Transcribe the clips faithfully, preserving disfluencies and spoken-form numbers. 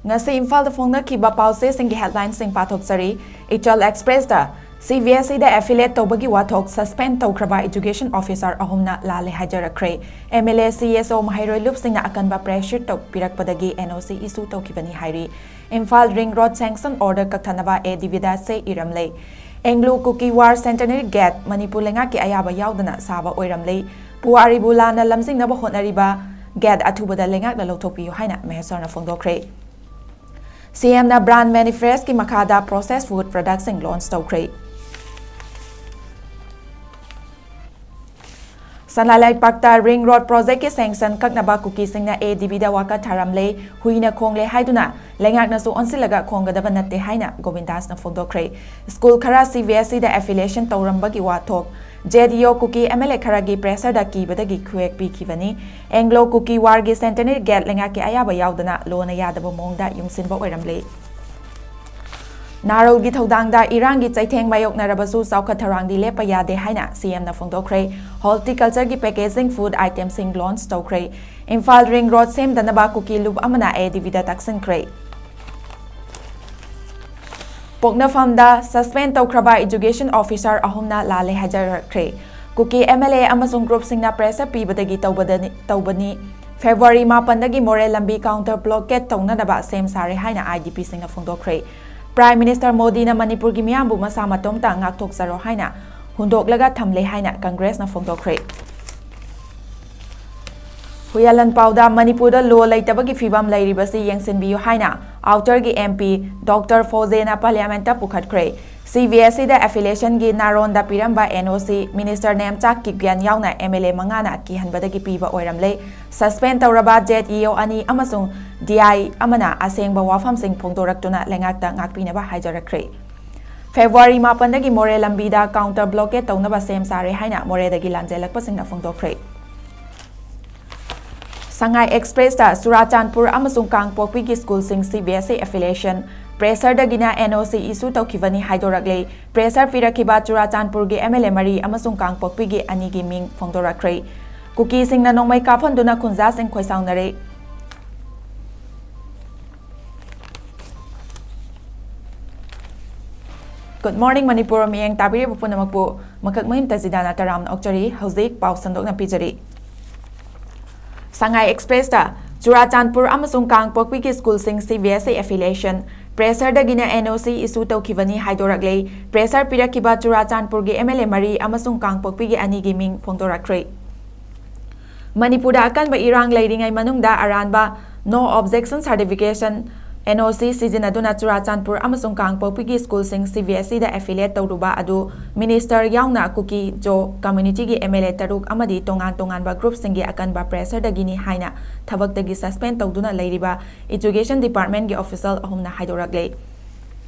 ꯉꯁꯤ ꯏꯝꯐꯥꯜꯗ ꯐꯣꯡꯅꯈꯤꯕ ꯄꯥꯎꯆꯦꯁꯤꯡꯒꯤ headlineꯁꯤꯡ ꯄꯥꯊꯣꯛꯆꯔꯤ꯫ ꯏꯆꯜ ꯑꯦꯛꯁꯄ꯭ꯔꯦꯁꯇ CBSEꯗ affiliate ꯇꯧꯕꯒꯤ ꯋꯥꯊꯣꯛ suspend ꯇꯧꯈ꯭ꯔꯕ education officer ꯑꯍꯨꯝꯅ ꯂꯥꯜꯂꯦ ꯍꯥꯏꯖꯔꯛꯈ꯭ꯔꯦ꯫ MLA, CSO, ꯃꯍꯩꯔꯣꯏ ꯂꯨꯞꯁꯤꯡꯅ ꯑꯀꯟꯕ pressure ꯇꯧ-, ꯄꯤꯔꯛꯄꯗꯒꯤ NOC issue ꯇꯧꯈꯤꯕꯅꯤ ꯍꯥꯏꯔꯤ꯫ Imphal ring road sanction order ꯀꯛꯊꯠꯅꯕ ADBꯗ ꯆꯦ ꯏꯔꯝꯂꯦ꯫ Anglo Kuki War Centenary Gate Manipur ꯂꯩꯉꯥꯛꯀꯤ ꯑꯌꯥꯕ ꯌꯥꯎꯗꯅ ꯁꯥꯕ ꯑꯣꯏꯔꯝꯂꯦ꯫ ꯄꯨꯋꯥꯔꯤꯕꯨ ꯂꯥꯟꯅ ꯂꯝꯖꯤꯡꯅꯕ ꯍꯣꯠꯅꯔꯤꯕ gate ꯑꯊꯨꯕꯗ ꯂꯩꯉꯥꯛꯅ ꯂꯧꯊꯣꯛꯄꯤꯌꯨ ꯍꯥꯏꯅ ꯃꯍꯦꯁ꯭ꯋꯔꯅ ꯐꯣꯡꯗꯣꯛꯈ꯭ꯔꯦ꯫ CMꯅ brand manifestꯀꯤ ꯃꯈꯥꯗ processed food productꯁꯤꯡ launch ꯇꯧꯈ꯭ꯔꯦ꯫ ꯁꯅꯥꯂꯩꯄꯥꯛꯇ ring road projectꯀꯤ sanction ꯀꯛꯅꯕ ꯀꯨꯀꯤꯁꯤꯡꯅ ADBꯗ ꯋꯥꯀꯠ ꯊꯥꯔꯝꯂꯦ꯫ ꯍꯨꯏꯅ ꯈꯣꯡꯂꯦ ꯍꯥꯏꯗꯨꯅ ꯂꯩꯉꯥꯛꯅꯁꯨ ꯑꯣꯟꯁꯤꯜꯂꯒ ꯈꯣꯡꯒꯗꯕ ꯅꯠꯇꯦ ꯍꯥꯏꯅ ꯒꯣꯕꯤꯟꯗꯥꯁꯅ ꯐꯣꯡꯗꯣꯛꯈ꯭ꯔꯦ꯫ ꯁ꯭ꯀꯨꯜ ꯈꯔ CBSEꯗ affiliation ꯇꯧꯔꯝꯕꯒꯤ ꯋꯥꯊꯣꯛ꯫ JDO ꯀꯨꯀꯤ MLA ꯈꯔꯒꯤ pressureꯗ ꯀꯤꯕꯗꯒꯤ ꯈꯨꯌꯦꯛ ꯄꯤꯈꯤꯕꯅꯤ꯫ Anglo Kuki Warꯒꯤ Centenary Gate ꯂꯩꯉꯥꯛꯀꯤ ꯑꯌꯥꯕ ꯌꯥꯎꯗꯅ ꯂꯣꯅ ꯌꯥꯗꯕ ꯃꯑꯣꯡꯗ ꯌꯨꯡꯁꯤꯟꯕ ꯑꯣꯏꯔꯝꯂꯦ꯫ ꯅꯥꯔꯣꯜꯒꯤ ꯊꯧꯗꯥꯡꯗ ꯏꯔꯥꯡꯒꯤ ꯆꯩꯊꯦꯡ ꯃꯥꯌꯣꯛꯅꯔꯕꯁꯨ ꯆꯥꯎꯈꯠ ꯊꯧꯔꯥꯡꯗꯤ ꯂꯦꯞꯄ ꯌꯥꯗꯦ ꯍꯥꯏꯅ CMꯅ ꯐꯣꯡꯗꯣꯛꯈ꯭ꯔꯦ꯫ Horticultureꯒꯤ packaging food itemsꯁꯤꯡ launch ꯇꯧꯈ꯭ꯔꯦ꯫ ꯏꯝꯐꯥꯜ ring road ꯁꯦꯝꯗꯅꯕ ꯀꯨꯀꯤ ꯂꯨꯞ ꯑꯃꯅ ADBꯗ ꯇꯛꯁꯤꯟꯈ꯭ꯔꯦ꯫ ꯄꯣꯛꯅꯐꯝꯗ suspend ꯇꯧꯈ꯭ꯔꯕ education officer ꯑꯍꯨꯝꯅ ꯂꯥꯜꯂꯦ ꯍꯥꯏꯖꯔꯛꯈ꯭ꯔꯦ꯫ ꯀꯨꯀꯤ MLA ꯑꯃꯁꯨꯡ groupꯁꯤꯡꯅ pressure ꯄꯤꯕꯗꯒꯤ ꯇꯧꯕꯗꯅꯤ-, ꯇꯧꯕꯅꯤ꯫ February ꯃꯥꯄꯟꯗꯒꯤ ꯃꯣꯔꯦ ꯂꯝꯕꯤ counter blockade ꯇꯧꯅꯅꯕ ꯁꯦꯝ ꯁꯥꯔꯦ ꯍꯥꯏꯅ IDPꯁꯤꯡꯅ ꯐꯣꯡꯗꯣꯛꯈ꯭ꯔꯦ꯫ Prime Minister ꯃꯣꯗꯤꯅ ꯃꯅꯤꯄꯨꯔꯒꯤ ꯃꯤꯌꯥꯝꯕꯨ ꯃꯁꯥ ꯃꯇꯣꯝꯇ ꯉꯥꯛꯊꯣꯛꯆꯔꯣ ꯍꯥꯏꯅ ꯍꯨꯟꯗꯣꯛꯂꯒ ꯊꯝꯂꯦ ꯍꯥꯏꯅ Congressꯅ ꯐꯣꯡꯗꯣꯛꯈ꯭ꯔꯦ꯫ ꯍꯨꯏꯌꯥꯂꯟꯄꯥꯎꯗ ꯃꯅꯤꯄꯨꯔꯗ law ꯂꯩꯇꯕꯒꯤ ꯐꯤꯚꯝ ꯂꯩꯔꯤꯕꯁꯤ ꯌꯦꯡꯁꯤꯟꯕꯤꯌꯨ ꯍꯥꯏꯅ outerꯒꯤ MP Doctor ꯐꯣꯖꯦꯅ Parliamentꯇ ꯄꯨꯈꯠꯈ꯭ꯔꯦ꯫ CBSEꯗ affiliationꯒꯤ ꯅꯥꯔꯣꯟꯗ ꯄꯤꯔꯝꯕ NOC Minister ꯅꯦꯝꯆꯥꯛ ꯀꯤꯞꯒꯦꯟ ꯌꯥꯎꯅ MLA ꯃꯉꯥꯅ ꯀꯤꯍꯟꯕꯗꯒꯤ ꯄꯤꯕ ꯑꯣꯏꯔꯝꯂꯦ꯫ Suspend ꯇꯧꯔꯕ ZEO ꯑꯅꯤ ꯑꯃꯁꯨꯡ DI ꯑꯃꯅ ꯑꯁꯦꯡꯕ ꯋꯥꯐꯝꯁꯤꯡ ꯐꯣꯡꯗꯣꯔꯛꯇꯨꯅ ꯂꯩꯉꯥꯛꯇ ꯉꯥꯛꯄꯤꯅꯕ ꯍꯥꯏꯖꯔꯛꯈ꯭ꯔꯦ꯫ February ꯃꯥꯄꯟꯗꯒꯤ ꯃꯣꯔꯦ ꯂꯝꯕꯤꯗ counter blockade ꯇꯧꯅꯕ ꯁꯦꯝ ꯁꯥꯔꯦ ꯍꯥꯏꯅ ꯃꯣꯔꯦꯗꯒꯤ ꯂꯥꯟꯖꯦꯜꯂꯛꯄꯁꯤꯡꯅ ꯐꯣꯡꯗꯣꯛꯈ꯭ꯔꯦ꯫ ꯁꯉꯥꯏ Expressꯇ ꯆꯨꯔꯥꯆꯥꯟꯄꯨꯔ ꯑꯃꯁꯨꯡ ꯀꯥꯡꯄꯣꯛꯄꯤꯒꯤ ꯁ꯭ꯀꯨꯜꯁꯤꯡ CBSE affiliation pressureꯗꯒꯤꯅ NOC issue ꯇꯧꯈꯤꯕꯅꯤ ꯍꯥꯏꯗꯣꯔꯛꯂꯦ꯫ Pressure ꯄꯤꯔꯛꯈꯤꯕ ꯆꯨꯔꯥꯆꯥꯟꯄꯨꯔꯒꯤ MLA ꯃꯔꯤ ꯑꯃꯁꯨꯡ ꯀꯥꯡꯄꯣꯛꯄꯤꯒꯤ ꯑꯅꯤꯒꯤ ꯃꯤꯡ ꯐꯣꯡꯗꯣꯔꯛꯈ꯭ꯔꯦ꯫ ꯀꯨꯀꯤꯁꯤꯡꯅ ꯅꯣꯡꯃꯩ ꯀꯥꯞꯍꯟꯗꯨꯅ ꯈꯨꯟꯖꯥꯁꯤꯡ ꯈꯣꯏꯁꯥꯎꯅꯔꯦ꯫ Good morning, Manipur. ꯃꯤꯠꯌꯦꯡ ꯇꯥꯕꯤꯔꯤꯕ ꯄꯨꯝꯅꯃꯛꯄꯨ ꯃꯀꯛ ꯃꯌꯨꯝ ꯇꯖꯤꯗꯥꯅ ꯇꯔꯥꯝꯅ ꯑꯣꯛꯆꯔꯤ꯫ ꯍꯧꯖꯤꯛ ꯄꯥꯎ ꯁꯟꯗꯣꯛꯅ ꯄꯤꯖꯔꯤ꯫ ꯁꯉꯥꯏ ꯑꯦꯛꯁꯄ꯭ꯔꯦꯁꯇ ꯆꯨꯔꯥꯆꯥꯟꯄꯨꯔ ꯑꯃꯁꯨꯡ ꯀꯥꯡꯄꯣꯛꯄꯤꯒꯤ ꯁ꯭ꯀꯨꯜꯁꯤꯡ CBSE affiliation, ꯄ꯭ꯔꯦꯁꯔꯗꯒꯤꯅ NOC issue ꯇꯧꯈꯤꯕꯅꯤ ꯍꯥꯏꯗꯣꯔꯛꯂꯦ꯫ ꯄ꯭ꯔꯦꯁꯔ ꯄꯤꯔꯛꯈꯤꯕ ꯆꯨꯔꯥꯆꯥꯟꯄꯨꯔꯒꯤ MLA ꯃꯔꯤ ꯑꯃꯁꯨꯡ ꯀꯥꯡꯄꯣꯛꯄꯤꯒꯤ ꯑꯅꯤꯒꯤ ꯃꯤꯡ ꯐꯣꯡꯗꯣꯔꯛꯈ꯭ꯔꯦ꯫ ꯃꯅꯤꯄꯨꯔꯗ ꯑꯀꯟꯕ ꯏꯔꯥꯡ ꯂꯩꯔꯤꯉꯩ ꯃꯅꯨꯡꯗ ꯑꯔꯥꯟꯕ no objection certification, NOC, ꯁꯤꯖꯤꯟꯅꯗꯨꯅ ꯆꯨꯔꯥꯆꯥꯟꯄꯨꯔ ꯑꯃꯁꯨꯡ ꯀꯥꯡꯄꯣꯛꯄꯤꯒꯤ ꯁ꯭ꯀꯨꯜꯁꯤꯡ CBSEꯗ affiliate ꯇꯧꯔꯨꯕ ꯑꯗꯨ ꯃꯤꯅꯤꯁꯇꯔ ꯌꯥꯎꯅ ꯀꯨꯀꯤ ꯖꯣ ꯀꯝꯃ꯭ꯌꯨꯅꯤꯇꯤꯒꯤ MLA ꯇꯔꯨꯛ ꯑꯃꯗꯤ ꯇꯣꯉꯥꯟ ꯇꯣꯉꯥꯟꯕ ꯒ꯭ꯔꯨꯞꯁꯤꯡꯒꯤ ꯑꯀꯟꯕ ꯄ꯭ꯔꯦꯁꯔꯗꯒꯤꯅꯤ ꯍꯥꯏꯅ ꯊꯕꯛꯇꯒꯤ suspend ꯇꯧꯗꯨꯅ ꯂꯩꯔꯤꯕ Education Departmentꯀꯤ official ꯑꯍꯨꯝꯅ ꯍꯥꯏꯗꯣꯔꯛꯂꯦ꯫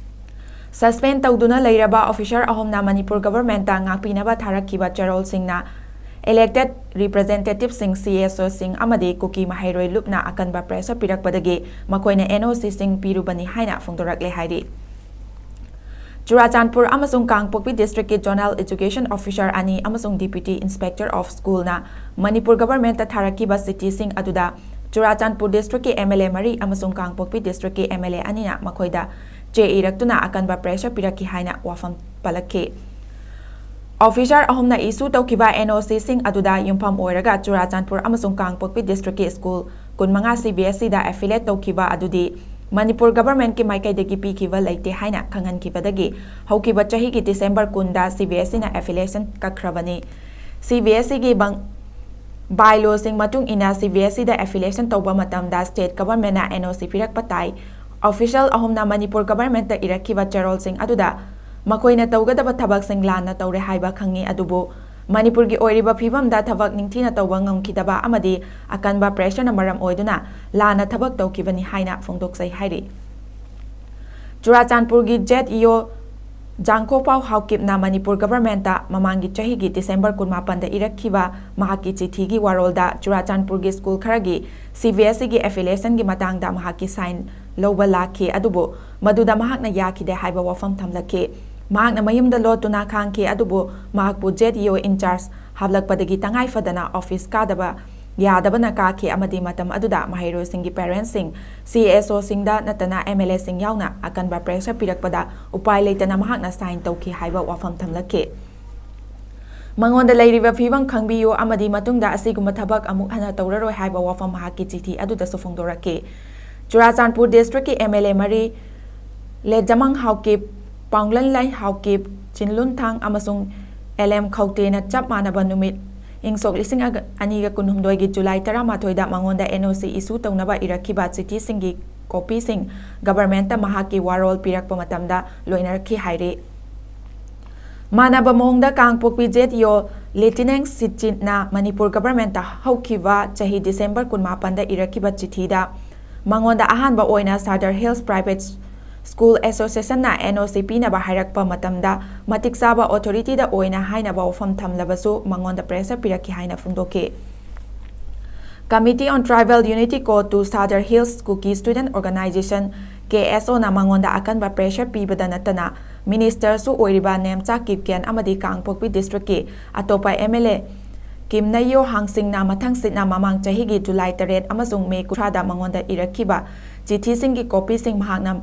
Suspend ꯇꯧꯗꯨꯅ ꯂꯩꯔꯕ officer ꯑꯍꯨꯝꯅ ꯃꯅꯤꯄꯨꯔ governmentꯇ ꯉꯥꯛꯄꯤꯅꯕ ꯊꯥꯔꯛꯈꯤꯕ ꯆꯦꯔꯣꯜꯁꯤꯡꯅ elected representativeꯁꯤꯡ, CSOꯁꯤꯡ ꯑꯃꯗꯤ ꯀꯨꯀꯤ ꯃꯍꯩꯔꯣꯏ ꯂꯨꯞꯅ ꯑꯀꯟꯕ pressure ꯄꯤꯔꯛꯄꯗꯒꯤ ꯃꯈꯣꯏꯅ NOCꯁꯤꯡ ꯄꯤꯔꯨꯕꯅꯤ ꯍꯥꯏꯅ ꯐꯣꯡꯗꯣꯔꯛꯂꯦ ꯍꯥꯏꯔꯤ꯫ ꯆꯨꯔꯥꯆꯥꯟꯄꯨꯔ ꯑꯃꯁꯨꯡ ꯀꯥꯡꯄꯣꯛꯄꯤ districtꯀꯤ zonal education officer ꯑꯅꯤ ꯑꯃꯁꯨꯡ deputy inspector of schoolꯅ ꯃꯅꯤꯄꯨꯔ governmentꯇ ꯊꯥꯔꯛꯈꯤꯕ ꯆꯤꯊꯤꯁꯤꯡ ꯑꯗꯨꯗ ꯆꯨꯔꯥꯆꯥꯟꯄꯨꯔ districtꯀꯤ MLA ꯃꯔꯤ ꯑꯃꯁꯨꯡ ꯀꯥꯡꯄꯣꯛꯄꯤ districtꯀꯤ MLA ꯑꯅꯤꯅ ꯃꯈꯣꯏꯗ ꯆꯦ ꯏꯔꯛꯇꯨꯅ ꯑꯀꯟꯕ pressure ꯄꯤꯔꯛꯈꯤ ꯍꯥꯏꯅ ꯋꯥꯐꯝ ꯄꯜꯂꯛꯈꯤ꯫ Officer ꯑꯍꯨꯝꯅ issue ꯇꯧꯈꯤꯕ NOCꯁꯤꯡ ꯑꯗꯨꯗ ꯌꯨꯝꯐꯝ ꯑꯣꯏꯔꯒ ꯆꯨꯔꯥꯆꯥꯟꯄꯨꯔ ꯑꯃꯁꯨꯡ ꯀꯥꯡꯄꯣꯛꯄꯤ districtꯀꯤ ꯁ꯭ꯀꯨꯜ ꯀꯨꯟꯃꯉꯥ CBSEꯗ affiliate ꯇꯧꯈꯤꯕ ꯑꯗꯨꯗꯤ ꯃꯅꯤꯄꯨꯔ governmentꯀꯤ ꯃꯥꯏꯀꯩꯗꯒꯤ ꯄꯤꯈꯤꯕ ꯂꯩꯇꯦ ꯍꯥꯏꯅ ꯈꯪꯍꯟꯈꯤꯕꯗꯒꯤ ꯍꯧꯈꯤꯕ ꯆꯍꯤꯒꯤ December ꯀꯨꯟꯗ CBSEꯅ affiliation ꯀꯛꯈ꯭ꯔꯕꯅꯤ꯫ CBSEꯒꯤ ꯕꯪ-, bylawꯁꯤꯡ ꯃꯇꯨꯡ ꯏꯟꯅ CBSEꯗ affiliation ꯇꯧꯕ ꯃꯇꯝꯗ state governmentꯅ NOC ꯄꯤꯔꯛꯄ ꯇꯥꯏ꯫ Official ꯑꯍꯨꯝꯅ ꯃꯅꯤꯄꯨꯔ governmentꯇ ꯏꯔꯛꯈꯤꯕ ꯆꯦꯔꯣꯜꯁꯤꯡ ꯑꯗꯨꯗ ꯃꯈꯣꯏꯅ ꯇꯧꯒꯗꯕ ꯊꯕꯛꯁꯤꯡ ꯂꯥꯟꯅ ꯇꯧꯔꯦ ꯍꯥꯏꯕ ꯈꯪꯉꯤ, ꯑꯗꯨꯕꯨ ꯃꯅꯤꯄꯨꯔꯒꯤ ꯑꯣꯏꯔꯤꯕ ꯐꯤꯕꯝꯗ ꯊꯕꯛ ꯅꯤꯡꯊꯤꯅ ꯇꯧꯕ ꯉꯝꯈꯤꯗꯕ ꯑꯃꯗꯤ ꯑꯀꯟꯕ pressureꯅ ꯃꯔꯝ ꯑꯣꯏꯗꯨꯅ ꯂꯥꯟꯅ ꯊꯕꯛ ꯇꯧꯈꯤꯕꯅꯤ ꯍꯥꯏꯅ ꯐꯣꯡꯗꯣꯛꯆꯩ ꯍꯥꯏꯔꯤ꯫ ꯆꯨꯔꯥꯆꯥꯟꯄꯨꯔꯒꯤ ZEO ꯖꯥꯡꯈꯣꯄꯥꯎ ꯍꯥꯎꯀꯤꯞꯅ ꯃꯅꯤꯄꯨꯔ governmentꯇ ꯃꯃꯥꯡꯒꯤ ꯆꯍꯤꯒꯤ December ꯀꯨꯟꯃꯥꯄꯟꯗ ꯏꯔꯛꯈꯤꯕ ꯃꯍꯥꯛꯀꯤ ꯆꯤꯊꯤꯒꯤ ꯋꯥꯔꯣꯜꯗ ꯆꯨꯔꯥꯆꯥꯟꯄꯨꯔꯒꯤ ꯁ꯭ꯀꯨꯜ ꯈꯔꯒꯤ CBSEꯒꯤ affiliationꯒꯤ ꯃꯇꯥꯡꯗ ꯃꯍꯥꯛꯀꯤ sign ꯂꯧꯕ ꯂꯥꯛꯈꯤ, ꯑꯗꯨꯕꯨ ꯃꯗꯨꯗ ꯃꯍꯥꯛꯅ ꯌꯥꯈꯤꯗꯦ ꯍꯥꯏꯕ ꯋꯥꯐꯝ ꯊꯝꯂꯛꯈꯤ꯫ ꯃꯍꯥꯛꯅ ꯃꯌꯨꯝꯗ ꯂꯣꯠꯇꯨꯅ ꯈꯥꯡꯈꯤ, ꯑꯗꯨꯕꯨ ꯃꯍꯥꯛꯄꯨ ZEO in charge ꯍꯥꯞꯂꯛꯄꯗꯒꯤ ꯇꯉꯥꯏ ꯐꯗꯅ office ꯀꯥꯗꯕ ꯌꯥꯗꯕꯅ ꯀꯥꯈꯤ ꯑꯃꯗꯤ ꯃꯇꯝ ꯑꯗꯨꯗ ꯃꯍꯩꯔꯣꯏꯁꯤꯡꯒꯤ parents ꯁꯤꯡ, C S O ꯁꯤꯡꯗ ꯅꯠꯇꯅ M L A ꯁꯤꯡ ꯌꯥꯎꯅ ꯑꯀꯟꯕ pressure ꯄꯤꯔꯛꯄꯗ ꯎꯄꯥꯏ ꯂꯩꯇꯅ ꯃꯍꯥꯛꯅ sign ꯇꯧꯈꯤ ꯍꯥꯏꯕ ꯋꯥꯐꯝ ꯊꯝꯂꯛꯈꯤ꯫ ꯃꯉꯣꯟꯗ ꯂꯩꯔꯤꯕ ꯐꯤꯕꯝ ꯈꯪꯕꯤꯌꯨ ꯑꯃꯗꯤ ꯃꯇꯨꯡꯗ ꯑꯁꯤꯒꯨꯝꯕ ꯊꯕꯛ ꯑꯃꯨꯛ ꯍꯟꯅ ꯇꯧꯔꯔꯣꯏ ꯍꯥꯏꯕ ꯋꯥꯐꯝ ꯃꯍꯥꯛꯀꯤ ꯆꯤꯊꯤ ꯑꯗꯨꯗꯁꯨ ꯐꯣꯡꯗꯣꯔꯛꯈꯤ꯫ ꯆꯨꯔꯥꯆꯥꯟꯄꯨꯔ district ꯀꯤ M L A ꯃꯔꯤ, ꯂꯦꯖꯃꯥꯡ ꯍꯥꯎꯀꯤꯞ, ꯄꯥꯎꯂꯟꯂꯥꯏ ꯍꯥꯎꯀꯤꯞ, ꯆꯤꯟꯂꯨꯟꯊꯥꯡ ꯑꯃꯁꯨꯡ L M ꯈꯧꯇꯦꯅ ꯆꯞ ꯃꯥꯟꯅꯕ ꯅꯨꯃꯤꯠ, ꯏꯪ ꯁꯣꯛ ꯂꯤꯁꯤꯡ ꯑꯅꯤꯒ ꯀꯨꯟꯍꯨꯝꯗꯣꯏꯒꯤ July ꯇꯔꯥꯃꯥꯊꯣꯏꯗ ꯃꯉꯣꯟꯗ N O C issue ꯇꯧꯅꯕ ꯏꯔꯛꯈꯤꯕ ꯆꯤꯊꯤꯁꯤꯡꯒꯤ copy ꯁꯤꯡ government ꯇ ꯃꯍꯥꯛꯀꯤ ꯋꯥꯔꯣꯜ ꯄꯤꯔꯛꯄ ꯃꯇꯝꯗ ꯂꯣꯏꯅꯔꯛꯈꯤ ꯍꯥꯏꯔꯤ꯫ ꯃꯥꯟꯅꯕ ꯃꯑꯣꯡꯗ ꯀꯥꯡꯄꯣꯛꯄꯤ Z E O Lieutenant ꯁꯤꯆꯤꯠꯅ Manipur government ꯇ ꯍꯧꯈꯤꯕ ꯆꯍꯤ December ꯀꯨꯟꯃꯥꯄꯟꯗ ꯏꯔꯛꯈꯤꯕ ꯆꯤꯊꯤꯗ ꯃꯉꯣꯟꯗ ꯑꯍꯥꯟꯕ ꯑꯣꯏꯅ Sadar Hills Private School Association ꯅ N O C ꯄꯤꯅꯕ ꯍꯥꯏꯔꯛꯄ ꯃꯇꯝꯗ ꯃꯇꯤꯛ ꯆꯥꯕ authority ꯗ ꯑꯣꯏꯅ ꯍꯥꯏꯅꯕ ꯋꯥꯐꯝ ꯊꯝꯂꯕꯁꯨ ꯃꯉꯣꯟꯗ pressure ꯄꯤꯔꯛꯈꯤ ꯍꯥꯏꯅ ꯐꯣꯡꯗꯣꯛꯈꯤ꯫ Committee on Tribal Unity ꯀꯣ two Sadar Hills Kuki Student Organization, K S O ꯅ ꯃꯉꯣꯟꯗ ꯑꯀꯟꯕ pressure ꯄꯤꯕꯗ ꯅꯠꯇꯅ minister ꯁꯨ ꯑꯣꯏꯔꯤꯕ ꯅꯦꯝꯆꯥ ꯀꯤꯞꯒꯦꯟ ꯑꯃꯗꯤ ꯀꯥꯡꯄꯣꯛꯄꯤ district ꯀꯤ ꯑꯇꯣꯞꯄ M L A ꯀꯤꯝꯅꯌꯣ ꯍꯥꯡꯁꯤꯡꯅ ꯃꯊꯪꯁꯤꯠꯅ ꯃꯃꯥꯡ ꯆꯍꯤꯒꯤ July ꯇꯔꯦꯠ ꯑꯃꯁꯨꯡ May ꯀꯨꯟꯊ꯭ꯔꯥꯗ ꯃꯉꯣꯟꯗ ꯏꯔꯛꯈꯤꯕ ꯆꯤꯊꯤꯁꯤꯡꯒꯤ copy ꯁꯤꯡ ꯃꯍꯥꯛꯅ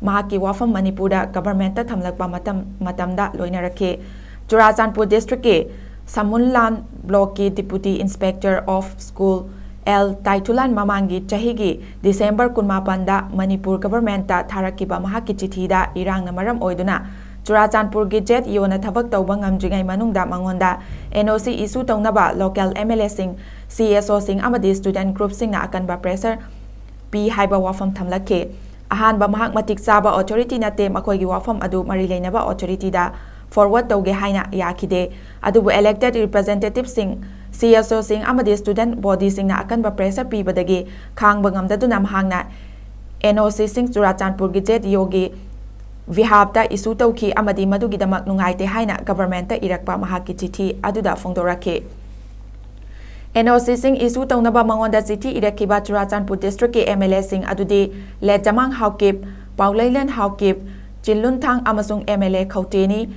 ꯃꯍꯥꯛꯀꯤ ꯋꯥꯐꯝ ꯃꯅꯤꯄꯨꯔꯗ government ꯇ ꯊꯝꯂꯛꯄ ꯃꯇꯝ, ꯃꯇꯝꯗ ꯂꯣꯏꯅꯔꯛꯈꯤ꯫ ꯆꯨꯔꯥꯆꯥꯟꯄꯨꯔ district ꯀꯤ ꯁꯃꯨꯟꯂꯥꯟ block ꯀꯤ Deputy Inspector of School L ꯇꯥꯏꯊꯨꯂꯥꯟ ꯃꯃꯥꯡꯒꯤ ꯆꯍꯤꯒꯤ December ꯀꯨꯟꯃꯥꯄꯟꯗ ꯃꯅꯤꯄꯨꯔ government ꯇ ꯊꯥꯔꯛꯈꯤꯕ ꯃꯍꯥꯛꯀꯤ ꯆꯤꯊꯤꯗ ꯏꯔꯥꯡꯅ ꯃꯔꯝ ꯑꯣꯏꯗꯨꯅ ꯆꯨꯔꯥꯆꯥꯟꯄꯨꯔꯒꯤ Z E O ꯅ ꯊꯕꯛ ꯇꯧꯕ ꯉꯝꯗ꯭ꯔꯤꯉꯩ ꯃꯅꯨꯡꯗ ꯃꯉꯣꯟꯗ N O C issue ꯇꯧꯅꯕ local M L A ꯁꯤꯡ, C S O ꯁꯤꯡ ꯑꯃꯗꯤ student group ꯁꯤꯡꯅ ꯑꯀꯟꯕ pressure ꯄꯤ ꯍꯥꯏꯕ ꯋꯥꯐꯝ ꯊꯝꯂꯛꯈꯤ꯫ ꯑꯍꯥꯟꯕ, ꯃꯍꯥꯛ ꯃꯇꯤꯛ ꯆꯥꯕ authority ꯅꯠꯇꯦ, ꯃꯈꯣꯏꯒꯤ ꯋꯥꯐꯝ ꯑꯗꯨ ꯃꯔꯤ ꯂꯩꯅꯕ authority ꯗ forward ꯇꯧꯒꯦ ꯍꯥꯏꯅ ꯌꯥꯈꯤꯗꯦ꯫ ꯑꯗꯨꯕꯨ elected representative ꯁꯤꯡ, C S O ꯁꯤꯡ ꯑꯃꯗꯤ student body ꯁꯤꯡꯅ ꯑꯀꯟꯕ pressure ꯄꯤꯕꯗꯒꯤ ꯈꯥꯡꯕ ꯉꯝꯗꯗꯨꯅ ꯃꯍꯥꯛꯅ N O C ꯁꯤꯡ ꯆꯨꯔꯥꯆꯥꯟꯄꯨꯔꯒꯤ Z E O ꯒꯤ behalf ꯇ issue ꯇꯧꯈꯤ ꯑꯃꯗꯤ ꯃꯗꯨꯒꯤꯗꯃꯛ ꯅꯨꯡꯉꯥꯏꯇꯦ ꯍꯥꯏꯅ government ꯇ ꯏꯔꯛꯄ ꯃꯍꯥꯛꯀꯤ ꯆꯤꯊꯤ ꯑꯗꯨꯗ ꯐꯣꯡꯗꯣꯔꯛꯈꯤ꯫ N O C ꯁꯤꯡ issue ꯇꯧꯅꯕ ꯃꯉꯣꯟꯗ ꯆꯤꯊꯤ ꯏꯔꯛꯈꯤꯕ ꯆꯨꯔꯥꯆꯥꯟꯄꯨꯔ district ꯀꯤ M L A ꯁꯤꯡ ꯑꯗꯨꯗꯤ ꯂꯦꯖꯃꯥꯡ ꯍꯥꯎꯀꯤꯞ, ꯄꯥꯎꯂꯩꯂꯦꯟ ꯍꯥꯎꯀꯤꯞ, ꯆꯤꯟꯂꯨꯟꯊꯥꯡ ꯑꯃꯁꯨꯡ M L A ꯈꯧꯇꯦꯅꯤ꯫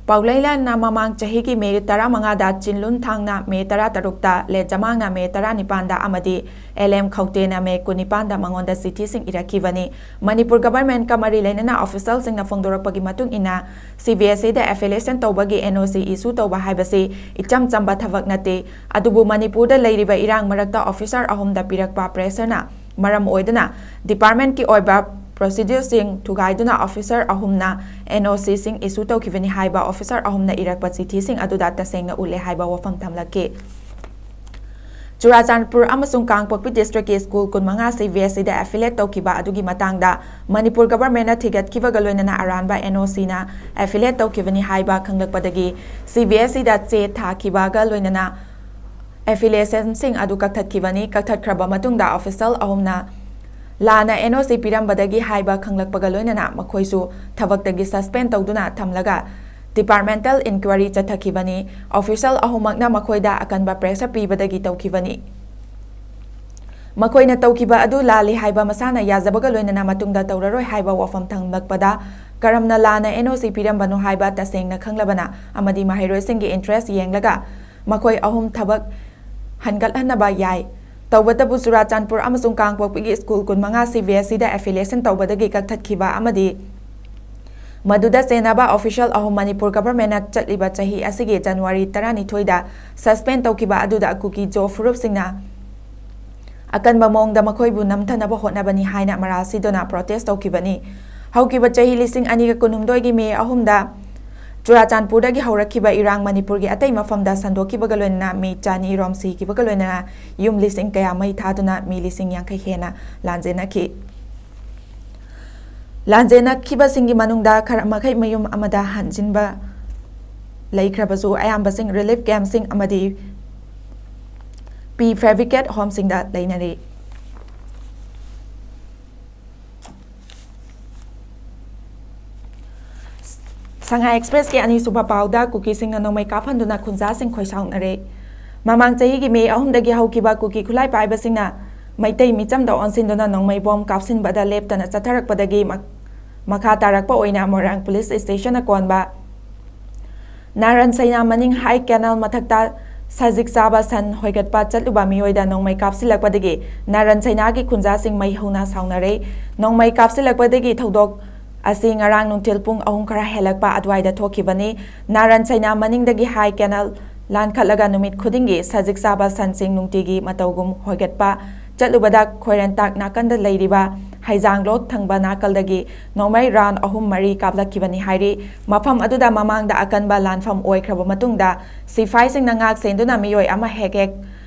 ꯄꯥꯎꯂꯩꯂꯥꯟꯅ ꯃꯃꯥꯡ ꯆꯍꯤꯒꯤ ꯃꯦ ꯇꯔꯥꯃꯉꯥꯗ, ꯆꯤꯟꯂꯨꯟ ꯊꯥꯡꯅ ꯃꯦ ꯇꯔꯥꯇꯔꯨꯛꯇ, ꯂꯦꯖꯃꯥꯡꯅ ꯃꯦ ꯇꯔꯥꯅꯤꯄꯥꯟꯗ ꯑꯃꯗꯤ ꯑꯦꯜ ꯑꯦꯝ ꯈꯧꯇꯦꯅ ꯃꯦ ꯀꯨꯟꯅꯤꯄꯥꯟꯗ ꯃꯉꯣꯟꯗ ꯆꯤꯊꯤꯁꯤꯡ ꯏꯔꯛꯈꯤꯕꯅꯤ꯫ ꯃꯅꯤꯄꯨꯔ ꯒꯚꯔꯟꯃꯦꯟꯠꯀ ꯃꯔꯤ ꯂꯩꯅꯅ ꯑꯣꯐꯤꯁꯤꯌꯦꯜꯁꯤꯡꯅ ꯐꯣꯡꯗꯣꯔꯛꯄꯒꯤ ꯃꯇꯨꯡ ꯏꯟꯅ, ꯁꯤ ꯕꯤ ꯑꯦꯁ ꯏꯗ ꯑꯦꯐꯤꯂꯤꯌꯦꯁꯟ ꯇꯧꯕꯒꯤ ꯑꯦꯟ ꯑꯣ ꯁꯤ ꯏꯁꯨ ꯇꯧꯕ ꯍꯥꯏꯕꯁꯤ ꯏꯆꯝ ꯆꯝꯕ ꯊꯕꯛ ꯅꯠꯇꯦ꯫ ꯑꯗꯨꯕꯨ ꯃꯅꯤꯄꯨꯔꯗ ꯂꯩꯔꯤꯕ ꯏꯔꯥꯡ ꯃꯔꯛꯇ ꯑꯣꯐꯤꯁꯥꯔ ꯑꯍꯨꯝꯗ ꯄꯤꯔꯛꯄ ꯄ꯭ꯔꯦꯁꯔꯅ ꯃꯔꯝ ꯑꯣꯏꯗꯨꯅ ꯗꯤꯄꯥꯔꯠꯃꯦꯟꯠꯀꯤ ꯑꯣꯏꯕ ꯄ꯭ꯔꯣꯁꯤꯗ꯭ꯌꯨꯔꯁꯤꯡ ꯊꯨꯒꯥꯏꯗꯨꯅ ꯑꯣꯐꯤꯁꯥꯔ ꯑꯍꯨꯝꯅ ꯑꯦꯟ ꯑꯣ ꯁꯤꯁꯤꯡ ꯏꯁꯨ ꯇꯧꯈꯤꯕꯅꯤ ꯍꯥꯏꯕ ꯑꯣꯐꯤꯁꯥꯔ ꯑꯍꯨꯝꯅ ꯏꯔꯛꯄ ꯆꯤꯊꯤꯁꯤꯡ ꯑꯗꯨꯗ ꯇꯁꯦꯡꯅ ꯎꯠꯂꯦ ꯍꯥꯏꯕ ꯋꯥꯐꯝ ꯊꯝꯂꯛꯈꯤ꯫ ꯆꯨꯔꯥꯆꯥꯟꯄꯨꯔ ꯑꯃꯁꯨꯡ ꯀꯥꯡꯄꯣꯛꯄꯤ ꯗꯤꯁꯇ꯭ꯔꯤꯛꯀꯤ ꯁ꯭ꯀꯨꯜ ꯀꯨꯟꯃꯉꯥ ꯁꯤ ꯕꯤ ꯑꯦꯁ ꯏꯗ ꯑꯦꯐꯤꯂꯤꯌꯦꯠ ꯇꯧꯈꯤꯕ ꯑꯗꯨꯒꯤ ꯃꯇꯥꯡꯗ ꯃꯅꯤꯄꯨꯔ ꯒꯚꯔꯟꯃꯦꯟꯠꯅ ꯊꯤꯒꯠꯈꯤꯕꯒ ꯂꯣꯏꯅꯅ ꯑꯔꯥꯟꯕ ꯑꯦꯟ ꯑꯣ ꯁꯤꯅ ꯑꯦꯐꯤꯂꯤꯌꯦꯠ ꯇꯧꯈꯤꯕꯅꯤ ꯍꯥꯏꯕ ꯈꯪꯂꯛꯄꯗꯒꯤ, ꯁꯤ ꯕꯤ ꯑꯦꯁ ꯏꯗ ꯆꯦ ꯊꯥꯈꯤꯕꯒ ꯂꯣꯏꯅꯅ ꯑꯦꯐꯤꯂꯤꯌꯦꯁꯟꯁꯤꯡ ꯑꯗꯨ ꯀꯛꯊꯠꯈꯤꯕꯅꯤ꯫ ꯀꯛꯊꯠꯈ꯭ꯔꯕ ꯃꯇꯨꯡꯗ, ꯑꯣꯐꯤꯁꯥꯔ ꯑꯍꯨꯝꯅ ꯂꯥꯟꯅ ꯑꯦꯟ ꯑꯣ ꯁꯤ ꯄꯤꯔꯝꯕꯗꯒꯤ ꯍꯥꯏꯕ ꯈꯪꯂꯛꯄꯒ ꯂꯣꯏꯅꯅ ꯃꯈꯣꯏꯁꯨ ꯊꯕꯛꯇꯒꯤ ꯁꯁꯄꯦꯟ ꯇꯧꯗꯨꯅ ꯊꯝꯂꯒ, ꯗꯤꯄꯥꯔꯠꯃꯦꯟꯇꯦꯜ ꯏꯟꯀ꯭ꯋꯥꯏꯔꯤ ꯆꯠꯊꯈꯤꯕꯅꯤ꯫ ꯑꯣꯐꯤꯁꯥꯔ ꯑꯍꯨꯝꯃꯛꯅ ꯃꯈꯣꯏꯗ ꯑꯀꯟꯕ ꯄ꯭ꯔꯦꯁꯔ ꯄꯤꯕꯗꯒꯤ ꯇꯧꯈꯤꯕꯅꯤ꯫ ꯃꯈꯣꯏꯅ ꯇꯧꯈꯤꯕ ꯑꯗꯨ ꯂꯥꯜꯂꯤ ꯍꯥꯏꯕ ꯃꯁꯥꯅ ꯌꯥꯖꯕꯒ ꯂꯣꯏꯅꯅ ꯃꯇꯨꯡꯗ ꯇꯧꯔꯔꯣꯏ ꯍꯥꯏꯕ ꯋꯥꯐꯝ ꯊꯝꯂꯛꯄꯗ, ꯀꯔꯝꯅ ꯂꯥꯟꯅ ꯑꯦꯟ ꯑꯣ ꯁꯤ ꯄꯤꯔꯝꯕꯅꯣ ꯍꯥꯏꯕ ꯇꯁꯦꯡꯅ ꯈꯪꯂꯕꯅ ꯑꯃꯗꯤ ꯃꯍꯩꯔꯣꯏꯁꯤꯡꯒꯤ ꯏꯟꯇꯔꯦꯁ ꯌꯦꯡꯂꯒ ꯃꯈꯣꯏ ꯑꯍꯨꯝ ꯊꯕꯛ ꯍꯟꯒꯠꯍꯟꯅꯕ ꯌꯥꯏ꯫ ꯇꯧꯕꯇꯕꯨ, ꯆꯨꯔꯥꯆꯥꯟꯄꯨꯔ ꯑꯃꯁꯨꯡ ꯀꯥꯡꯄꯣꯛꯄꯤꯒꯤ ꯁ꯭ꯀꯨꯜ ꯀꯨꯟꯃꯉꯥ ꯁꯤ ꯕꯤ ꯑꯦꯁ ꯏꯗ ꯑꯦꯐꯤꯂꯤꯌꯦꯁꯟ ꯇꯧꯕꯗꯒꯤ ꯀꯛꯊꯠꯈꯤꯕ ꯑꯃꯗꯤ ꯃꯗꯨꯗ ꯆꯦꯟꯅꯕ ꯑꯣꯐꯤꯁꯥꯔ ꯑꯍꯨꯝ ꯃꯅꯤꯄꯨꯔ ꯒꯚꯔꯟꯃꯦꯟꯠꯅ ꯆꯠꯂꯤꯕ ꯆꯍꯤ ꯑꯁꯤꯒꯤ ꯖꯅꯋꯥꯔꯤ ꯇꯔꯥꯅꯤꯊꯣꯏꯗ ꯁꯁꯄꯦꯟ ꯇꯧꯈꯤꯕ ꯑꯗꯨꯗ ꯀꯨꯀꯤ-ꯖꯣ ꯐꯨꯔꯨꯞꯁꯤꯡꯅ ꯑꯀꯟꯕ ꯃꯑꯣꯡꯗ ꯃꯈꯣꯏꯕꯨ ꯅꯝꯊꯅꯕ ꯍꯣꯠꯅꯕꯅꯤ ꯍꯥꯏꯅ ꯃꯔꯥꯜ ꯁꯤꯗꯨꯅ ꯄ꯭ꯔꯣꯇꯦꯁ ꯇꯧꯈꯤꯕꯅꯤ꯫ ꯍꯧꯈꯤꯕ ꯆꯍꯤ ꯂꯤꯁꯤꯡ ꯑꯅꯤꯒ ꯀꯨꯟꯍꯨꯝꯗꯣꯏꯒꯤ ꯃꯦ ꯑꯍꯨꯝꯗ ꯆꯨꯔꯥꯆꯥꯟꯄꯨꯔꯗꯒꯤ ꯍꯧꯔꯛꯈꯤꯕ ꯏꯔꯥꯡ ꯃꯅꯤꯄꯨꯔꯒꯤ ꯑꯇꯩ ꯃꯐꯝꯗ ꯁꯟꯗꯣꯛꯈꯤꯕꯒ ꯂꯣꯏꯅꯅ ꯃꯤ ꯆꯅꯤ ꯔꯣꯝ ꯁꯤꯈꯤꯕꯒ ꯂꯣꯏꯅꯅ ꯌꯨꯝ ꯂꯤꯁꯤꯡ ꯀꯌꯥ ꯃꯩ ꯊꯥꯗꯨꯅ ꯃꯤ ꯂꯤꯁꯤꯡ ꯌꯥꯡꯈꯩ ꯍꯦꯟꯅ ꯂꯥꯟꯖꯦꯟꯅꯈꯤ꯫ ꯂꯥꯟꯖꯦꯟꯅꯈꯤꯕꯁꯤꯡꯒꯤ ꯃꯅꯨꯡꯗ ꯈꯔ ꯃꯈꯩ ꯃꯌꯨꯝ ꯑꯃꯗ ꯍꯟꯖꯤꯟꯕ ꯂꯩꯈ꯭ꯔꯕꯁꯨ, ꯑꯌꯥꯝꯕꯁꯤꯡ ꯔꯤꯂꯤꯐ ꯀꯦꯝꯞꯁꯤꯡ ꯑꯃꯗꯤ ꯄ꯭ꯔꯤ ꯐꯦꯕ꯭ꯔꯤꯀꯦꯠ ꯍꯣꯝꯁꯤꯡꯗ ꯂꯩꯅꯔꯤ꯫ ꯁꯉꯥꯏ ꯑꯦꯛꯁꯄ꯭ꯔꯦꯁꯀꯤ ꯑꯅꯤꯁꯨꯕ ꯄꯥꯎꯗ ꯀꯨꯀꯤꯁꯤꯡꯅ ꯅꯣꯡꯃꯩ ꯀꯥꯞꯍꯟꯗꯨꯅ ꯈꯨꯟꯖꯥꯁꯤꯡ ꯈꯣꯏꯁꯥꯎꯅꯔꯦ꯫ ꯃꯃꯥꯡ ꯆꯍꯤꯒꯤ ꯃꯦ ꯑꯍꯨꯝꯗꯒꯤ ꯍꯧꯈꯤꯕ ꯀꯨꯀꯤ ꯈꯨꯠꯂꯥꯏ ꯄꯥꯏꯕꯁꯤꯡꯅ ꯃꯩꯇꯩ ꯃꯤꯆꯝꯗ ꯑꯣꯟꯁꯤꯟꯗꯨꯅ ꯅꯣꯡꯃꯩ ꯕꯣꯝ ꯀꯥꯞꯁꯤꯟꯕꯗ ꯂꯦꯞꯇꯅ ꯆꯠꯊꯔꯛꯄꯗꯒꯤ ꯃ-, ꯃꯈꯥ ꯇꯥꯔꯛꯄ ꯑꯣꯏꯅ ꯃꯣꯏꯔꯥꯡ ꯄꯨꯂꯤꯁ ꯁ꯭ꯇꯦꯁꯟꯅ ꯀꯣꯟꯕ ꯅꯥꯔꯟ ꯁꯩꯅꯥ ꯃꯅꯤꯡ ꯍꯥꯏ ꯀꯦꯅꯦꯜ ꯃꯊꯛꯇ ꯁꯖꯤꯛ ꯆꯥꯕ ꯁꯟ ꯍꯣꯏꯒꯠꯄ ꯆꯠꯂꯨꯕ ꯃꯤꯑꯣꯏꯗ ꯅꯣꯡꯃꯩ ꯀꯥꯞꯁꯤꯜꯂꯛꯄꯗꯒꯤ ꯅꯥꯔꯟ ꯁꯩꯅꯥꯒꯤ ꯈꯨꯟꯖꯥꯁꯤꯡ ꯃꯩ ꯍꯧꯅ ꯁꯥꯎꯅꯔꯦ꯫ ꯅꯣꯡꯃꯩ ꯀꯥꯞꯁꯤꯜꯂꯛꯄꯗꯒꯤ ꯊꯧꯗꯣꯛ ꯑꯁꯤ ꯉꯔꯥꯡ ꯅꯨꯡꯊꯤꯜ ꯄꯨꯡ ꯑꯍꯨꯝ ꯈꯔ ꯍꯦꯜꯂꯛꯄ ꯑꯗꯨꯋꯥꯏꯗ ꯊꯣꯛꯈꯤꯕꯅꯤ꯫ ꯅꯥꯔꯟ ꯁꯩꯅꯥ ꯃꯅꯤꯡꯗꯒꯤ ꯍꯥꯏ ꯀꯦꯅꯦꯜ ꯂꯥꯟꯈꯠꯂꯒ ꯅꯨꯃꯤꯠ ꯈꯨꯗꯤꯡꯒꯤ ꯁꯖꯤꯛ ꯆꯥꯕ ꯁꯟꯁꯤꯡ ꯅꯨꯡꯇꯤꯒꯤ ꯃꯇꯧꯒꯨꯝ ꯍꯣꯏꯒꯠꯄ ꯆꯠꯂꯨꯕꯗ ꯈꯣꯏꯔꯦꯟꯇꯥꯛ ꯅꯥꯀꯟꯗ ꯂꯩꯔꯤꯕ ꯍꯩꯖꯥꯡꯂꯣꯛ ꯊꯪꯕ ꯅꯥꯀꯜꯗꯒꯤ ꯅꯣꯡꯃꯩ ꯔꯥꯎꯟ ꯑꯍꯨꯝ ꯃꯔꯤ ꯀꯥꯞꯂꯛꯈꯤꯕꯅꯤ ꯍꯥꯏꯔꯤ꯫ ꯃꯐꯝ ꯑꯗꯨꯗ ꯃꯃꯥꯡꯗ ꯑꯀꯟꯕ ꯂꯥꯟꯐꯝ ꯑꯣꯏꯈ꯭ꯔꯕ ꯃꯇꯨꯡꯗ ꯁꯤꯐꯥꯏꯁꯤꯡꯅ ꯉꯥꯛ ꯁꯦꯟꯗꯨꯅ ꯃꯤꯑꯣꯏ ꯑꯃ ꯍꯦꯛ ꯍꯦꯛ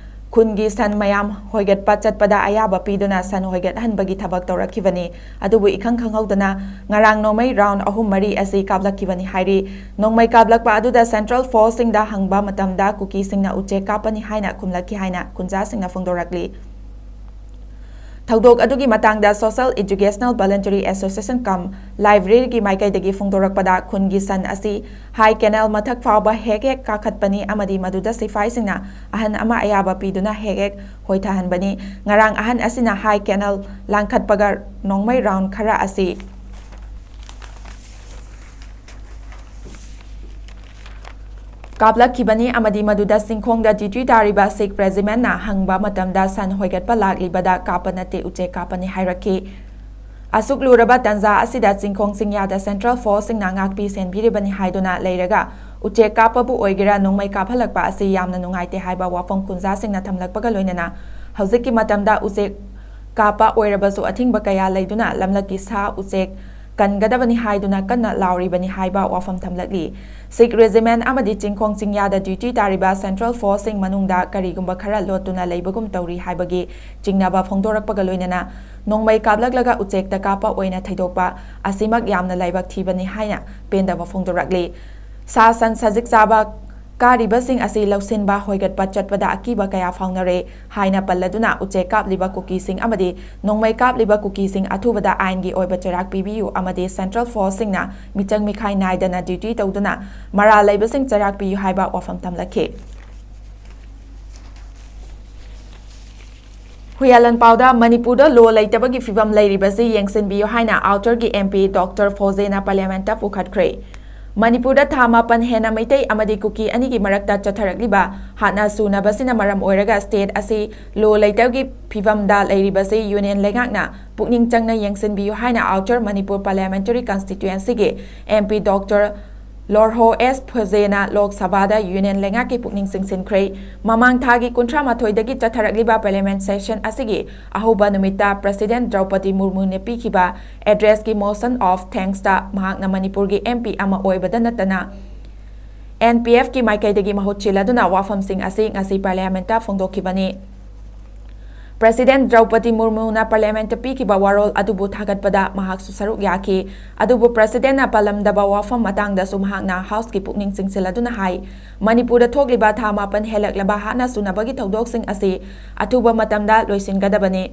ꯈꯨꯟꯒꯤ ꯁꯟ ꯃꯌꯥꯝ ꯍꯣꯏꯒꯠꯄ ꯆꯠꯄꯗ ꯑꯌꯥꯕ ꯄꯤꯗꯨꯅ ꯁꯟ ꯍꯣꯏꯒꯠꯍꯟꯕꯒꯤ ꯊꯕꯛ ꯇꯧꯔꯛꯈꯤꯕꯅꯤ꯫ ꯑꯗꯨꯕꯨ ꯏꯈꯪ ꯈꯪꯍꯧꯗꯅ ꯉꯔꯥꯡ ꯅꯣꯡꯃꯩ ꯔꯥꯎꯟ ꯑꯍꯨꯝ ꯃꯔꯤ ꯑꯁꯤ ꯀꯥꯞꯂꯛꯈꯤꯕꯅꯤ ꯍꯥꯏꯔꯤ꯫ ꯅꯣꯡꯃꯩ ꯀꯥꯞꯂꯛꯄ ꯑꯗꯨꯗ ꯁꯦꯟꯇ꯭ꯔꯦꯜ ꯐꯣꯔꯁꯁꯤꯡꯗ ꯍꯪꯕ ꯃꯇꯝꯗ ꯀꯨꯀꯤꯁꯤꯡꯅ ꯎꯆꯦꯛ ꯀꯥꯞꯄꯅꯤ ꯍꯥꯏꯅ ꯈꯨꯝꯂꯛꯈꯤ ꯍꯥꯏꯅ ꯈꯨꯟꯖꯥꯁꯤꯡꯅ ꯐꯣꯡꯗꯣꯔꯛꯂꯤ꯫ ꯊꯧꯗꯣꯛ ꯑꯗꯨꯒꯤ ꯃꯇꯥꯡꯗ Social Educational Voluntary Association cum Library ꯒꯤ ꯃꯥꯏꯀꯩꯗꯒꯤ ꯐꯣꯡꯗꯣꯔꯛꯄꯗ ꯈꯨꯟꯒꯤ ꯁꯟ ꯑꯁꯤ ꯍꯥꯏ ꯀꯦꯅꯦꯜ ꯃꯊꯛ ꯐꯥꯎꯕ ꯍꯦꯛ ꯍꯦꯛ ꯀꯥꯈꯠꯄꯅꯤ ꯑꯃꯗꯤ ꯃꯗꯨꯗ ꯁꯤꯐꯥꯏꯁꯤꯡꯅ ꯑꯍꯟ ꯑꯃ ꯑꯌꯥꯕ ꯄꯤꯗꯨꯅ ꯍꯦꯛ ꯍꯦꯛ ꯍꯣꯏꯊꯍꯟꯕꯅꯤ꯫ ꯉꯔꯥꯡ ꯑꯍꯟ ꯑꯁꯤꯅ ꯍꯥꯏ ꯀꯦꯅꯦꯜ ꯂꯥꯟꯈꯠꯄꯒ ꯅꯣꯡꯃꯩ ꯔꯥꯎꯟ ꯈꯔ ꯑꯁꯤ ꯀꯥꯞꯂꯛꯈꯤꯕꯅꯤ ꯑꯃꯗꯤ ꯃꯗꯨꯗ ꯆꯤꯡꯈꯣꯡꯗ duty ꯇꯥꯔꯤꯕ Sikh regiment ꯅ ꯍꯪꯕ ꯃꯇꯝꯗ ꯁꯟ ꯍꯣꯏꯒꯠꯄ ꯂꯥꯛꯂꯤꯕꯗ ꯀꯥꯞꯄ ꯅꯠꯇꯦ, ꯎꯆꯦꯛ ꯀꯥꯞꯄꯅꯤ ꯍꯥꯏꯔꯛꯈꯤ꯫ ꯑꯁꯨꯛ ꯂꯨꯔꯕ ꯇꯥꯟꯖꯥ ꯑꯁꯤꯗ ꯆꯤꯡꯈꯣꯡ ꯆꯤꯡꯌꯥꯗ ꯁꯦꯟꯇ꯭ꯔꯦꯜ ꯐꯣꯔꯁꯁꯤꯡꯅ ꯉꯥꯛꯄꯤ ꯁꯦꯟꯕꯤꯔꯤꯕꯅꯤ ꯍꯥꯏꯗꯨꯅ ꯂꯩꯔꯒ ꯎꯆꯦꯛ ꯀꯥꯞꯄꯕꯨ ꯑꯣꯏꯒꯦꯔꯥ ꯅꯣꯡꯃꯩ ꯀꯥꯞꯍꯜꯂꯛꯄ ꯑꯁꯤ ꯌꯥꯝꯅ ꯅꯨꯡꯉꯥꯏꯇꯦ ꯍꯥꯏꯕ ꯋꯥꯐꯝ ꯈꯨꯟꯖꯥꯁꯤꯡꯅ ꯊꯝꯂꯛꯄꯒ ꯂꯣꯏꯅꯅ ꯍꯧꯖꯤꯛꯀꯤ ꯃꯇꯝꯗ ꯎꯆꯦꯛ ꯀꯥꯞꯄ ꯑꯣꯏꯔꯕꯁꯨ ꯑꯊꯤꯡꯕ ꯀꯌꯥ ꯂꯩꯗꯨꯅ ꯂꯝꯂꯛꯀꯤ ꯁꯥ ꯎꯆꯦꯛ ꯀꯟꯒꯗꯕꯅꯤ ꯍꯥꯏꯗꯨꯅ ꯀꯟꯅ ꯂꯥꯎꯔꯤꯕꯅꯤ ꯍꯥꯏꯕ ꯋꯥꯐꯝ ꯊꯝꯂꯛꯂꯤ꯫ Sikh regiment ꯑꯃꯗꯤ ꯆꯤꯡꯈꯣꯡ ꯆꯤꯡꯌꯥꯗ duty ꯇꯥꯔꯤꯕ ꯁꯦꯟꯇ꯭ꯔꯦꯜ ꯐꯣꯔꯁꯁꯤꯡ ꯃꯅꯨꯡꯗ ꯀꯔꯤꯒꯨꯝꯕ ꯈꯔ ꯂꯣꯠꯇꯨꯅ ꯂꯩꯕꯒꯨꯝ ꯇꯧꯔꯤ ꯍꯥꯏꯕꯒꯤ ꯆꯤꯡꯅꯕ ꯐꯣꯡꯗꯣꯔꯛꯄꯒ ꯂꯣꯏꯅꯅ ꯅꯣꯡꯃꯩ ꯀꯥꯞꯂꯛꯂꯒ ꯎꯆꯦꯛꯇ ꯀꯥꯞꯄ ꯑꯣꯏꯅ ꯊꯩꯗꯣꯛꯄ ꯑꯁꯤꯃꯛ ꯌꯥꯝꯅ ꯂꯥꯏꯕꯛ ꯊꯤꯕꯅꯤ ꯍꯥꯏꯅ ꯄꯦꯟꯗꯕ ꯐꯣꯡꯗꯣꯔꯛꯂꯤ꯫ ꯁꯥ ꯁꯟ ꯁꯖꯤꯛ ꯆꯥꯕ ꯀꯥꯔꯤꯕꯁꯤꯡ ꯑꯁꯤ ꯂꯧꯁꯤꯟꯕ ꯍꯣꯏꯒꯠꯄ ꯆꯠꯄꯗ ꯑꯀꯤꯕ ꯀꯌꯥ ꯐꯥꯎꯅꯔꯦ ꯍꯥꯏꯅ ꯄꯜꯂꯗꯨꯅ ꯎꯆꯦꯛ ꯀꯥꯞꯂꯤꯕ ꯀꯨꯀꯤꯁꯤꯡ ꯑꯃꯗꯤ ꯅꯣꯡꯃꯩ ꯀꯥꯞꯂꯤꯕ ꯀꯨꯀꯤꯁꯤꯡ ꯑꯊꯨꯕꯗ ꯑꯥꯏꯟꯒꯤ ꯑꯣꯏꯕ ꯆꯩꯔꯥꯛ ꯄꯤꯕꯤꯌꯨ ꯑꯃꯗꯤ ꯁꯦꯟꯇ꯭ꯔꯦꯜ ꯐꯣꯔꯁꯁꯤꯡꯅ ꯃꯤꯆꯪ ꯃꯤꯈꯥꯏ ꯅꯥꯏꯗꯅ duty ꯇꯧꯗꯨꯅ ꯃꯔꯥꯜ ꯂꯩꯕꯁꯤꯡ ꯆꯩꯔꯥꯛ ꯄꯤꯌꯨ ꯍꯥꯏꯕ ꯋꯥꯐꯝ ꯊꯝꯂꯛꯈꯤ꯫ ꯍꯨꯏꯌꯥꯂꯟꯄꯥꯎꯗ ꯃꯅꯤꯄꯨꯔꯗ law ꯂꯩꯇꯕꯒꯤ ꯐꯤꯚꯝ ꯂꯩꯔꯤꯕꯁꯤ ꯌꯦꯡꯁꯤꯟꯕꯤꯌꯨ ꯍꯥꯏꯅ Outer ꯒꯤ MP Doctor ꯐꯣꯖꯦꯅ Parliament ꯇ ꯄꯨꯈꯠꯈ꯭ꯔꯦ꯫ ꯃꯅꯤꯄꯨꯔꯗ ꯊꯥ ꯃꯥꯄꯟ ꯍꯦꯟꯅ ꯃꯩꯇꯩ ꯑꯃꯗꯤ ꯀꯨꯀꯤ ꯑꯅꯤꯒꯤ ꯃꯔꯛꯇ ꯆꯠꯊꯔꯛꯂꯤꯕ ꯍꯥꯠꯅ ꯁꯨꯅꯕꯁꯤꯅ ꯃꯔꯝ ꯑꯣꯏꯔꯒ state ꯑꯁꯤ law ꯂꯩꯇꯕꯒꯤ ꯐꯤꯕꯝꯗ ꯂꯩꯔꯤꯕꯁꯤ Union ꯂꯩꯉꯥꯛꯅ ꯄꯨꯛꯅꯤꯡ ꯆꯪꯅ ꯌꯦꯡꯁꯤꯟꯕꯤꯌꯨ ꯍꯥꯏꯅ Outer Manipur Parliamentary Constituencyꯒꯤ MP Doctor ꯂꯣꯔꯍꯣ ꯑꯦꯁ ꯐꯣꯖꯦꯅ ꯂꯣꯛ ꯁꯚꯥꯗ Union ꯂꯩꯉꯥꯛꯀꯤ ꯄꯨꯛꯅꯤꯡ ꯆꯤꯡꯁꯤꯟꯈ꯭ꯔꯦ꯫ ꯃꯃꯥꯡ ꯊꯥꯒꯤ ꯀꯨꯟꯊ꯭ꯔꯥ ꯃꯥꯊꯣꯏꯗꯒꯤ ꯆꯠꯊꯔꯛꯂꯤꯕ Parliament session ꯑꯁꯤꯒꯤ ꯑꯍꯧꯕ ꯅꯨꯃꯤꯠꯇ President ꯗ꯭ꯔꯧꯄꯗꯤ ꯃꯨꯔꯃꯨꯅ ꯄꯤꯈꯤꯕ addressꯀꯤ motion of thanksꯇ ꯃꯍꯥꯛꯅ ꯃꯅꯤꯄꯨꯔꯒꯤ MP ꯑꯃ ꯑꯣꯏꯕꯗ ꯅꯠꯇꯅ NPFꯀꯤ ꯃꯥꯏꯀꯩꯗꯒꯤ ꯃꯍꯨꯠ ꯁꯤꯜꯂꯗꯨꯅ ꯋꯥꯐꯝꯁꯤꯡ ꯑꯁꯤ ꯉꯁꯤ Parliamentꯇ ꯐꯣꯡꯗꯣꯛꯈꯤꯕꯅꯤ꯫ President ꯗ꯭ꯔꯧꯄꯗꯤ ꯃꯨꯔꯃꯨꯅ Parliamentꯇ ꯄꯤꯈꯤꯕ ꯋꯥꯔꯣꯜ ꯑꯗꯨꯕꯨ ꯊꯥꯒꯠꯄꯗ ꯃꯍꯥꯛꯁꯨ ꯁꯔꯨꯛ ꯌꯥꯈꯤ꯫ ꯑꯗꯨꯕꯨ Presidentꯅ ꯄꯜꯂꯝꯗꯕ ꯋꯥꯐꯝ ꯃꯇꯥꯡꯗꯁꯨ ꯃꯍꯥꯛꯅ Houseꯀꯤ ꯄꯨꯛꯅꯤꯡ ꯆꯤꯡꯁꯤꯜꯂꯗꯨꯅ ꯍꯥꯏ, ꯃꯅꯤꯄꯨꯔꯗ ꯊꯣꯛꯂꯤꯕ ꯊꯥ ꯃꯥꯄꯟ ꯍꯦꯜꯂꯛꯂꯕ ꯍꯥꯠꯅ ꯁꯨꯅꯕꯒꯤ ꯊꯧꯗꯣꯛꯁꯤꯡ ꯑꯁꯤ ꯑꯊꯨꯕ ꯃꯇꯝꯗ ꯂꯣꯏꯁꯤꯟꯒꯗꯕꯅꯤ꯫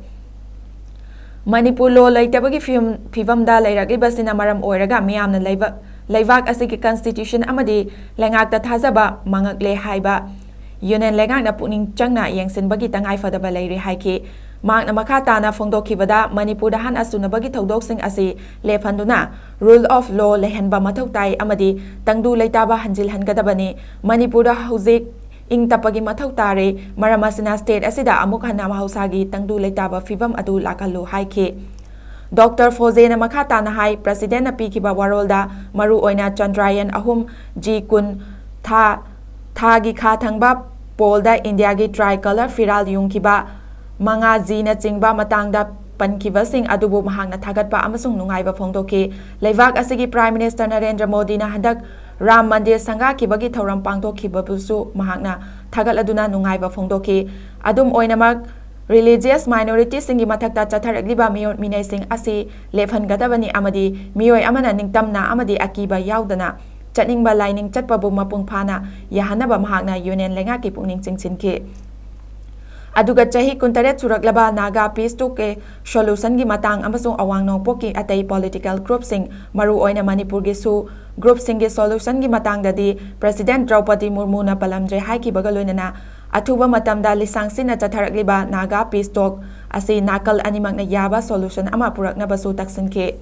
ꯃꯅꯤꯄꯨꯔ law ꯂꯩꯇꯕꯒꯤ ꯐꯤꯕꯝ-, ꯐꯤꯕꯝꯗ ꯂꯩꯔꯛꯂꯤꯕꯁꯤꯅ ꯃꯔꯝ ꯑꯣꯏꯔꯒ ꯃꯤꯌꯥꯝꯅ ꯂꯩꯕ-, ꯂꯩꯕꯥꯛ ꯑꯁꯤꯒꯤ constitution ꯑꯃꯗꯤ ꯂꯩꯉꯥꯛꯇ ꯊꯥꯖꯕ ꯃꯥꯡꯉꯛꯂꯦ ꯍꯥꯏꯕ Union ꯂꯩꯉꯥꯛꯅ ꯄꯨꯛꯅꯤꯡ ꯆꯪꯅ ꯌꯦꯡꯁꯤꯟꯕꯒꯤ ꯇꯉꯥꯏ ꯐꯗꯕ ꯂꯩꯔꯤ ꯍꯥꯏꯈꯤ꯫ ꯃꯍꯥꯛꯅ ꯃꯈꯥ ꯇꯥꯅ ꯐꯣꯡꯗꯣꯛꯈꯤꯕꯗ, ꯃꯅꯤꯄꯨꯔꯗ ꯍꯥꯠꯅ ꯁꯨꯅꯕꯒꯤ ꯊꯧꯗꯣꯛꯁꯤꯡ ꯑꯁꯤ ꯂꯦꯞꯍꯟꯗꯨꯅ rule of law ꯂꯩꯍꯟꯕ ꯃꯊꯧ ꯇꯥꯏ ꯑꯃꯗꯤ ꯇꯪꯗꯨ ꯂꯩꯇꯥꯕ ꯍꯟꯖꯤꯜꯍꯟꯒꯗꯕꯅꯤ꯫ ꯃꯅꯤꯄꯨꯔꯗ ꯍꯧꯖꯤꯛ ꯏꯪ ꯇꯞꯄꯒꯤ ꯃꯊꯧ ꯇꯥꯔꯦ꯫ ꯃꯔꯝ ꯑꯁꯤꯅ state ꯑꯁꯤꯗ ꯑꯃꯨꯛ ꯍꯟꯅ ꯃꯍꯧꯁꯥꯒꯤ ꯇꯪꯗꯨ ꯂꯩꯇꯥꯕ ꯐꯤꯕꯝ ꯑꯗꯨ ꯂꯥꯛꯍꯜꯂꯨ ꯍꯥꯏꯈꯤ꯫ Doctor ꯐꯣꯖꯦꯅ ꯃꯈꯥ ꯇꯥꯅ ꯍꯥꯏ, Presidentꯅ ꯄꯤꯈꯤꯕ ꯋꯥꯔꯣꯜꯗ ꯃꯔꯨꯑꯣꯏꯅ Chandrayaan ꯑꯍꯨꯝ, G ꯀꯨꯟ, ꯊꯥ, ꯊꯥꯒꯤ ꯈꯥ ꯊꯪꯕ poleꯗ Indiaꯒꯤ tricolor ꯐꯤꯔꯥꯜ ꯌꯨꯡꯈꯤꯕ ꯃꯉꯥ Gꯅꯆꯤꯡꯕ ꯃꯇꯥꯡꯗ ꯄꯟꯈꯤꯕꯁꯤꯡ ꯑꯗꯨꯕꯨ ꯃꯍꯥꯛꯅ ꯊꯥꯒꯠꯄ ꯑꯃꯁꯨꯡ ꯅꯨꯡꯉꯥꯏꯕ ꯐꯣꯡꯗꯣꯛꯈꯤ꯫ ꯂꯩꯕꯥꯛ ꯑꯁꯤꯒꯤ Prime Minister ꯅꯔꯦꯟꯗ꯭ꯔ ꯃꯣꯗꯤꯅ ꯍꯟꯗꯛ ꯔꯥꯝ ꯃꯟꯗꯤꯔ ꯁꯪꯒꯥꯈꯤꯕꯒꯤ ꯊꯧꯔꯝ ꯄꯥꯡꯊꯣꯛꯈꯤꯕꯕꯨꯁꯨ ꯃꯍꯥꯛꯅ ꯊꯥꯒꯠꯂꯗꯨꯅ ꯅꯨꯡꯉꯥꯏꯕ ꯐꯣꯡꯗꯣꯛꯈꯤ꯫ ꯑꯗꯨꯝ ꯑꯣꯏꯅꯃꯛ, religious minorityꯁꯤꯡꯒꯤ ꯃꯊꯛꯇ ꯆꯠꯊꯔꯛꯂꯤꯕ ꯃꯤꯑꯣꯠ ꯃꯤꯅꯩꯁꯤꯡ ꯑꯁꯤ ꯂꯦꯞꯍꯟꯒꯗꯕꯅꯤ ꯑꯃꯗꯤ ꯃꯤꯑꯣꯏ ꯑꯃꯅ ꯅꯤꯡꯇꯝꯅ ꯑꯃꯗꯤ ꯑꯀꯤꯕ ꯌꯥꯎꯗꯅ ꯆꯠꯅꯤꯡꯕ ꯂꯥꯏꯅꯤꯡ ꯆꯠꯄꯕꯨ ꯃꯄꯨꯡ ꯐꯥꯅ ꯌꯥꯍꯟꯅꯕ ꯃꯍꯥꯛꯅ Union ꯂꯩꯉꯥꯛꯀꯤ ꯄꯨꯛꯅꯤꯡ ꯆꯤꯡꯁꯤꯟꯈꯤ꯫ ꯑꯗꯨꯒ ꯆꯍꯤ ꯀꯨꯟꯇꯔꯦꯠ ꯁꯨꯔꯛꯂꯕ Naga peace talkꯀꯤ solutionꯒꯤ ꯃꯇꯥꯡ ꯑꯃꯁꯨꯡ ꯑꯋꯥꯡ ꯅꯣꯡꯄꯣꯛꯀꯤ ꯑꯇꯩ political groupꯁꯤꯡ, ꯃꯔꯨꯑꯣꯏꯅ ꯃꯅꯤꯄꯨꯔꯒꯤꯁꯨ groupꯁꯤꯡꯒꯤ solutionꯒꯤ ꯃꯇꯥꯡꯗꯗꯤ President ꯗ꯭ꯔꯧꯄꯗꯤ ꯃꯨꯔꯃꯨꯅ ꯄꯜꯂꯝꯗ꯭ꯔꯦ ꯍꯥꯏꯈꯤꯕꯒ ꯂꯣꯏꯅꯅ ꯑꯊꯨꯕ ꯃꯇꯝꯗ ꯂꯤꯁꯥꯡ ꯁꯤꯠꯅ ꯆꯠꯊꯔꯛꯂꯤꯕ Naga peace talk ꯑꯁꯤ ꯅꯥꯀꯜ ꯑꯅꯤꯃꯛꯅ ꯌꯥꯕ solution ꯑꯃ ꯄꯨꯔꯛꯅꯕꯁꯨ ꯇꯛꯁꯤꯟꯈꯤ꯫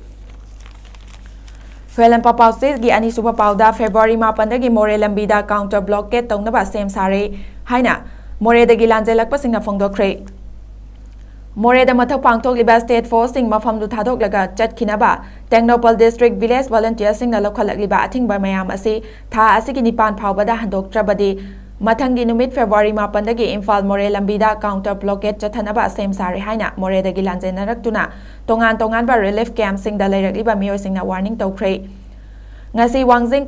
ꯊꯣꯏꯍꯜꯂꯝꯄ ꯄꯥꯎꯆꯦꯒꯤ ꯑꯅꯤꯁꯨꯕ ꯄꯥꯎꯗ, ꯐꯦꯕ꯭ꯔꯨꯋꯥꯔꯤ ꯃꯥꯄꯟꯗꯒꯤ ꯃꯣꯔꯦ ꯂꯝꯕꯤꯗ counter blockade ꯇꯧꯅꯕ ꯁꯦꯝ ꯁꯥꯔꯦ ꯍꯥꯏꯅ ꯃꯣꯔꯦꯗꯒꯤ ꯂꯥꯟꯖꯦꯜꯂꯛꯄꯁꯤꯡꯅ ꯐꯣꯡꯗꯣꯛꯈ꯭ꯔꯦ꯫ ꯃꯣꯔꯦꯗ ꯃꯊꯧ ꯄꯥꯡꯊꯣꯛꯂꯤꯕ state forceꯁꯤꯡ ꯃꯐꯝꯗꯨ ꯊꯥꯗꯣꯛꯂꯒ ꯆꯠꯈꯤꯅꯕ ꯇꯦꯡꯅꯧꯄꯜ district village volunteerꯁꯤꯡꯅ ꯂꯧꯈꯠꯂꯛꯂꯤꯕ ꯑꯊꯤꯡꯕ ꯃꯌꯥꯝ ꯑꯁꯤ ꯊꯥ ꯑꯁꯤꯒꯤ ꯅꯤꯄꯥꯟ ꯐꯥꯎꯕꯗ ꯍꯟꯗꯣꯛꯇ꯭ꯔꯕꯗꯤ ꯃꯊꯪꯒꯤ ꯅꯨꯃꯤꯠ ꯐꯦꯕ꯭ꯔꯨꯋꯥꯔꯤ ꯃꯥꯄꯟꯗꯒꯤ ꯏꯝꯐꯥꯜ ꯃꯣꯔꯦ ꯂꯝꯕꯤꯗ counter blockade ꯆꯠꯊꯅꯕ ꯁꯦꯝ ꯁꯥꯔꯦ ꯍꯥꯏꯅ ꯃꯣꯔꯦꯗꯒꯤ ꯂꯥꯟꯖꯦꯟꯅꯔꯛꯇꯨꯅ ꯇꯣꯉꯥꯟ ꯇꯣꯉꯥꯟꯕ relief campꯁꯤꯡꯗ ꯂꯩꯔꯛꯂꯤꯕ ꯃꯤꯑꯣꯏꯁꯤꯡꯅ warning ꯇꯧꯈ꯭ꯔꯦ꯫ ꯉꯁꯤ ꯋꯥꯡꯖꯤꯡ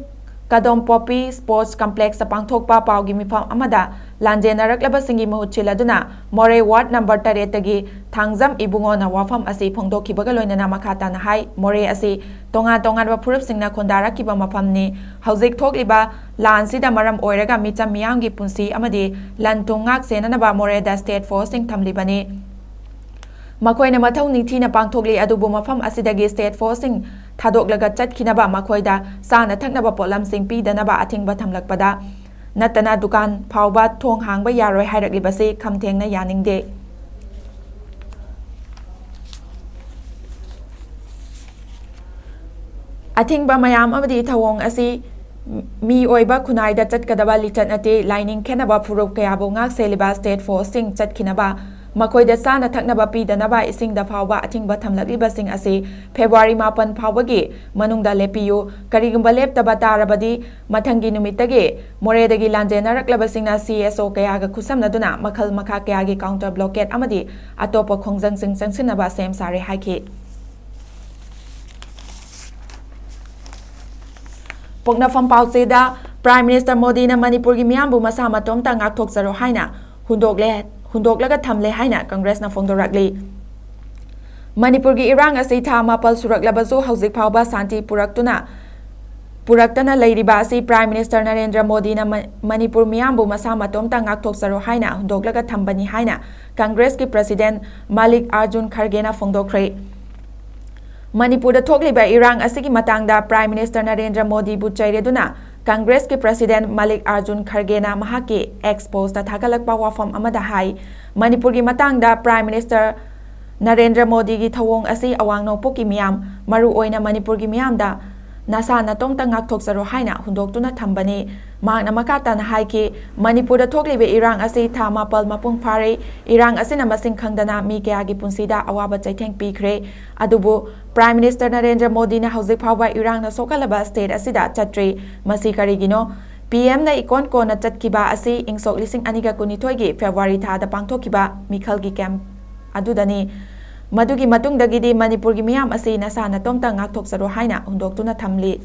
ꯀꯗꯣꯝ ꯄꯣꯄꯤ sports complexꯇ ꯄꯥꯡꯊꯣꯛꯄ ꯄꯥꯎꯒꯤ ꯃꯤꯐꯝ ꯑꯃꯗ ꯂꯥꯟꯖꯦꯟꯅꯔꯛꯂꯕꯁꯤꯡꯒꯤ ꯃꯍꯨꯠ ꯁꯤꯜꯂꯗꯨꯅ ꯃꯣꯔꯦ ward number ꯇꯔꯦꯠꯇꯒꯤ ꯊꯥꯡꯖꯝ ꯏꯕꯨꯡꯉꯣꯅ ꯋꯥꯐꯝ ꯑꯁꯤ ꯐꯣꯡꯗꯣꯛꯈꯤꯕꯒ ꯂꯣꯏꯅꯅ ꯃꯈꯥ ꯇꯥꯅ ꯍꯥꯏ, ꯃꯣꯔꯦ ꯑꯁꯤ ꯇꯣꯉꯥꯟ ꯇꯣꯉꯥꯟꯕ ꯐꯨꯔꯨꯞꯁꯤꯡꯅ ꯈꯨꯟꯗꯥꯔꯛꯈꯤꯕ ꯃꯐꯝꯅꯤ꯫ ꯍꯧꯖꯤꯛ ꯊꯣꯛꯂꯤꯕ ꯂꯥꯟꯁꯤꯗ ꯃꯔꯝ ꯑꯣꯏꯔꯒ ꯃꯤꯆꯝ ꯃꯤꯌꯥꯝꯒꯤ ꯄꯨꯟꯁꯤ ꯑꯃꯗꯤ ꯂꯟ ꯊꯨꯝ ꯉꯥꯛ ꯁꯦꯟꯅꯅꯕ ꯃꯣꯔꯦꯗ state forceꯁꯤꯡ ꯊꯝꯂꯤꯕꯅꯤ꯫ ꯃꯈꯣꯏꯅ ꯃꯊꯧ ꯅꯤꯡꯊꯤꯅ ꯄꯥꯡꯊꯣꯛꯂꯤ, ꯑꯗꯨꯕꯨ ꯃꯐꯝ ꯑꯁꯤꯗꯒꯤ state forceꯁꯤꯡ ꯊꯥꯗꯣꯛꯂꯒ ꯆꯠꯈꯤꯅꯕ, ꯃꯈꯣꯏꯗ ꯆꯥꯅ ꯊꯛꯅꯕ ꯄꯣꯠꯂꯝꯁꯤꯡ ꯄꯤꯗꯅꯕ ꯑꯊꯤꯡꯕ ꯊꯝꯂꯛꯄꯗ ꯅꯠꯇꯅ ꯗꯨꯀꯥꯟ ꯐꯥꯎꯕ ꯊꯣꯡ ꯍꯥꯡꯕ ꯌꯥꯔꯣꯏ ꯍꯥꯏꯔꯛꯂꯤꯕꯁꯤ ꯈꯝ ꯊꯦꯡꯅ ꯌꯥꯅꯤꯡꯗꯦ꯫ ꯑꯊꯤꯡꯕ ꯃꯌꯥꯝ ꯑꯃꯗꯤ ꯊꯧꯑꯣꯡ ꯑꯁꯤ ꯃꯤꯑꯣꯏꯕ ꯈꯨꯟꯅꯥꯏꯗ ꯆꯠꯀꯗꯕ ꯂꯤꯆꯠ ꯅꯠꯇꯦ꯫ ꯂꯥꯏꯅꯤꯡ ꯈꯦꯠꯅꯕ ꯐꯨꯔꯨꯞ ꯀꯌꯥꯕꯨ ꯉꯥꯛ ꯁꯦꯜꯂꯤꯕ state forceꯁꯤꯡ ꯆꯠꯈꯤꯅꯕ, ꯃꯈꯣꯏꯗ ꯆꯥꯅ ꯊꯛꯅꯕ ꯄꯤꯗꯅꯕ ꯏꯁꯤꯡꯗ ꯐꯥꯎꯕ ꯑꯊꯤꯡꯕ ꯊꯝꯂꯛꯂꯤꯕꯁꯤꯡ ꯑꯁꯤ ꯐꯦꯕ꯭ꯔꯨꯋꯥꯔꯤ ꯃꯥꯄꯟ ꯐꯥꯎꯕꯒꯤ ꯃꯅꯨꯡꯗ ꯂꯦꯞꯄꯤꯌꯨ꯫ ꯀꯔꯤꯒꯨꯝꯕ ꯂꯦꯞꯇꯕ ꯇꯥꯔꯕꯗꯤ ꯃꯊꯪꯒꯤ ꯅꯨꯃꯤꯠꯇꯒꯤ ꯃꯣꯔꯦꯗꯒꯤ ꯂꯥꯟꯖꯦꯟꯅꯔꯛꯂꯕꯁꯤꯡꯅ CSO ꯀꯌꯥꯒ ꯈꯨꯠꯁꯝꯅꯗꯨꯅ ꯃꯈꯜ ꯃꯈꯥ ꯀꯌꯥꯒꯤ counter blockade ꯑꯃꯗꯤ ꯑꯇꯣꯞꯄ ꯈꯣꯡꯖꯪꯁꯤꯡ ꯆꯪꯁꯤꯟꯅꯕ ꯁꯦꯝ ꯁꯥꯔꯦ ꯍꯥꯏꯈꯤ꯫ ꯄꯣꯛꯅꯐꯝ ꯄꯥꯎꯆꯦꯗ Prime Minister ꯃꯣꯗꯤꯅ ꯃꯅꯤꯄꯨꯔꯒꯤ ꯃꯤꯌꯥꯝꯕꯨ ꯃꯁꯥ ꯃꯇꯣꯝꯇ ꯉꯥꯛꯊꯣꯛꯆꯔꯣ ꯍꯥꯏꯅ ꯍꯨꯟꯗꯣꯛꯂꯦ, ꯍꯨꯟꯗꯣꯛꯂꯒ ꯊꯝꯂꯦ ꯍꯥꯏꯅ ꯀꯪꯒ꯭ꯔꯦꯁꯅ ꯐꯣꯡꯗꯣꯔꯛꯂꯤ꯫ ꯃꯅꯤꯄꯨꯔꯒꯤ ꯏꯔꯥꯡ ꯑꯁꯤ ꯊꯥ ꯃꯥꯄꯜ ꯁꯨꯔꯛꯂꯕꯁꯨ ꯍꯧꯖꯤꯛ ꯐꯥꯎꯕ ꯁꯥꯟꯇꯤ ꯄꯨꯔꯛꯇꯨꯅ, ꯄꯨꯔꯛꯇꯅ ꯂꯩꯔꯤꯕ ꯑꯁꯤ Prime Minister ꯅꯔꯦꯟꯗ꯭ꯔ ꯃꯣꯗꯤꯅ ꯃ-, ꯃꯅꯤꯄꯨꯔ ꯃꯤꯌꯥꯝꯕꯨ ꯃꯁꯥ ꯃꯇꯣꯝꯇ ꯉꯥꯛꯊꯣꯛꯆꯔꯣ ꯍꯥꯏꯅ ꯍꯨꯟꯗꯣꯛꯂꯒ ꯊꯝꯕꯅꯤ ꯍꯥꯏꯅ ꯀꯪꯒ꯭ꯔꯦꯁꯀꯤ President ꯃꯥꯂꯤꯛ ꯑꯥꯔꯖꯨꯟ ꯈꯔꯒꯦꯅ ꯐꯣꯡꯗꯣꯛꯈ꯭ꯔꯦ꯫ ꯃꯅꯤꯄꯨꯔꯗ ꯊꯣꯛꯂꯤꯕ ꯏꯔꯥꯡ ꯑꯁꯤꯒꯤ ꯃꯇꯥꯡꯗ Prime Minister ꯅꯔꯦꯟꯗ꯭ꯔ ꯃꯣꯗꯤꯕꯨ ꯆꯩꯔꯗꯨꯅ ꯀꯪꯒ꯭ꯔꯦꯁꯀꯤ President ꯃꯥꯂꯤꯛ ꯑꯥꯔꯖꯨꯟ ꯈꯔꯒꯦꯅ ꯃꯍꯥꯛꯀꯤ X postꯇ ꯊꯥꯒꯠꯂꯛꯄ ꯋꯥꯐꯝ ꯑꯃꯗ ꯍꯥꯏ, ꯃꯅꯤꯄꯨꯔꯒꯤ ꯃꯇꯥꯡꯗ Prime Minister ꯅꯔꯦꯟꯗ꯭ꯔ ꯃꯣꯗꯤꯒꯤ ꯊꯧꯑꯣꯡ ꯑꯁꯤ ꯑꯋꯥꯡ ꯅꯣꯡꯄꯣꯛꯀꯤ ꯃꯤꯌꯥꯝ, ꯃꯔꯨꯑꯣꯏꯅ ꯃꯅꯤꯄꯨꯔꯒꯤ ꯃꯤꯌꯥꯝꯗ ꯅꯁꯥ ꯅꯇꯣꯝꯇ ꯉꯥꯛꯊꯣꯛꯆꯔꯣ ꯍꯥꯏꯅ ꯍꯨꯟꯗꯣꯛꯇꯨꯅ ꯊꯝꯕꯅꯤ꯫ ꯃꯍꯥꯛꯅ ꯃꯈꯥ ꯇꯥꯅ ꯍꯥꯏꯈꯤ, ꯃꯅꯤꯄꯨꯔꯗ ꯊꯣꯛꯂꯤꯕ ꯏꯔꯥꯡ ꯑꯁꯤ ꯊꯥ ꯃꯥꯄꯜ ꯃꯄꯨꯡ ꯐꯥꯔꯦ꯫ ꯏꯔꯥꯡ ꯑꯁꯤꯅ ꯃꯁꯤꯡ ꯈꯪꯗꯅ ꯃꯤ ꯀꯌꯥꯒꯤ ꯄꯨꯟꯁꯤꯗ ꯑꯋꯥꯕ ꯆꯩꯊꯦꯡ ꯄꯤꯈ꯭ꯔꯦ꯫ ꯑꯗꯨꯕꯨ Prime Minister ꯅꯔꯦꯟꯗ꯭ꯔ ꯃꯣꯗꯤꯅ ꯍꯧꯖꯤꯛ ꯐꯥꯎꯕ ꯏꯔꯥꯡꯅ ꯁꯣꯛꯍꯜꯂꯕ state ꯑꯁꯤꯗ ꯆꯠꯇ꯭ꯔꯤ꯫ ꯃꯁꯤ ꯀꯔꯤꯒꯤꯅꯣ? P M ꯅ ꯏꯀꯣꯟ ꯀꯣꯟꯅ ꯆꯠꯈꯤꯕ ꯑꯁꯤ ꯏꯪ ꯁꯣꯛ ꯂꯤꯁꯤꯡ ꯑꯅꯤꯒ ꯀꯨꯟꯅꯤꯊꯣꯏꯒꯤ February ꯊꯥꯗ ꯄꯥꯡꯊꯣꯛꯈꯤꯕ ꯃꯤꯈꯜꯒꯤ camp ꯑꯗꯨꯗꯅꯤ꯫ ꯃꯗꯨꯒꯤ ꯃꯇꯨꯡꯗꯒꯤꯗꯤ ꯃꯅꯤꯄꯨꯔꯒꯤ ꯃꯤꯌꯥꯝ ꯑꯁꯤ ꯅꯁꯥ ꯅꯇꯣꯝꯇ ꯉꯥꯛꯊꯣꯛꯆꯔꯣ ꯍꯥꯏꯅ ꯍꯨꯟꯗꯣꯛꯇꯨꯅ ꯊꯝꯂꯤ꯫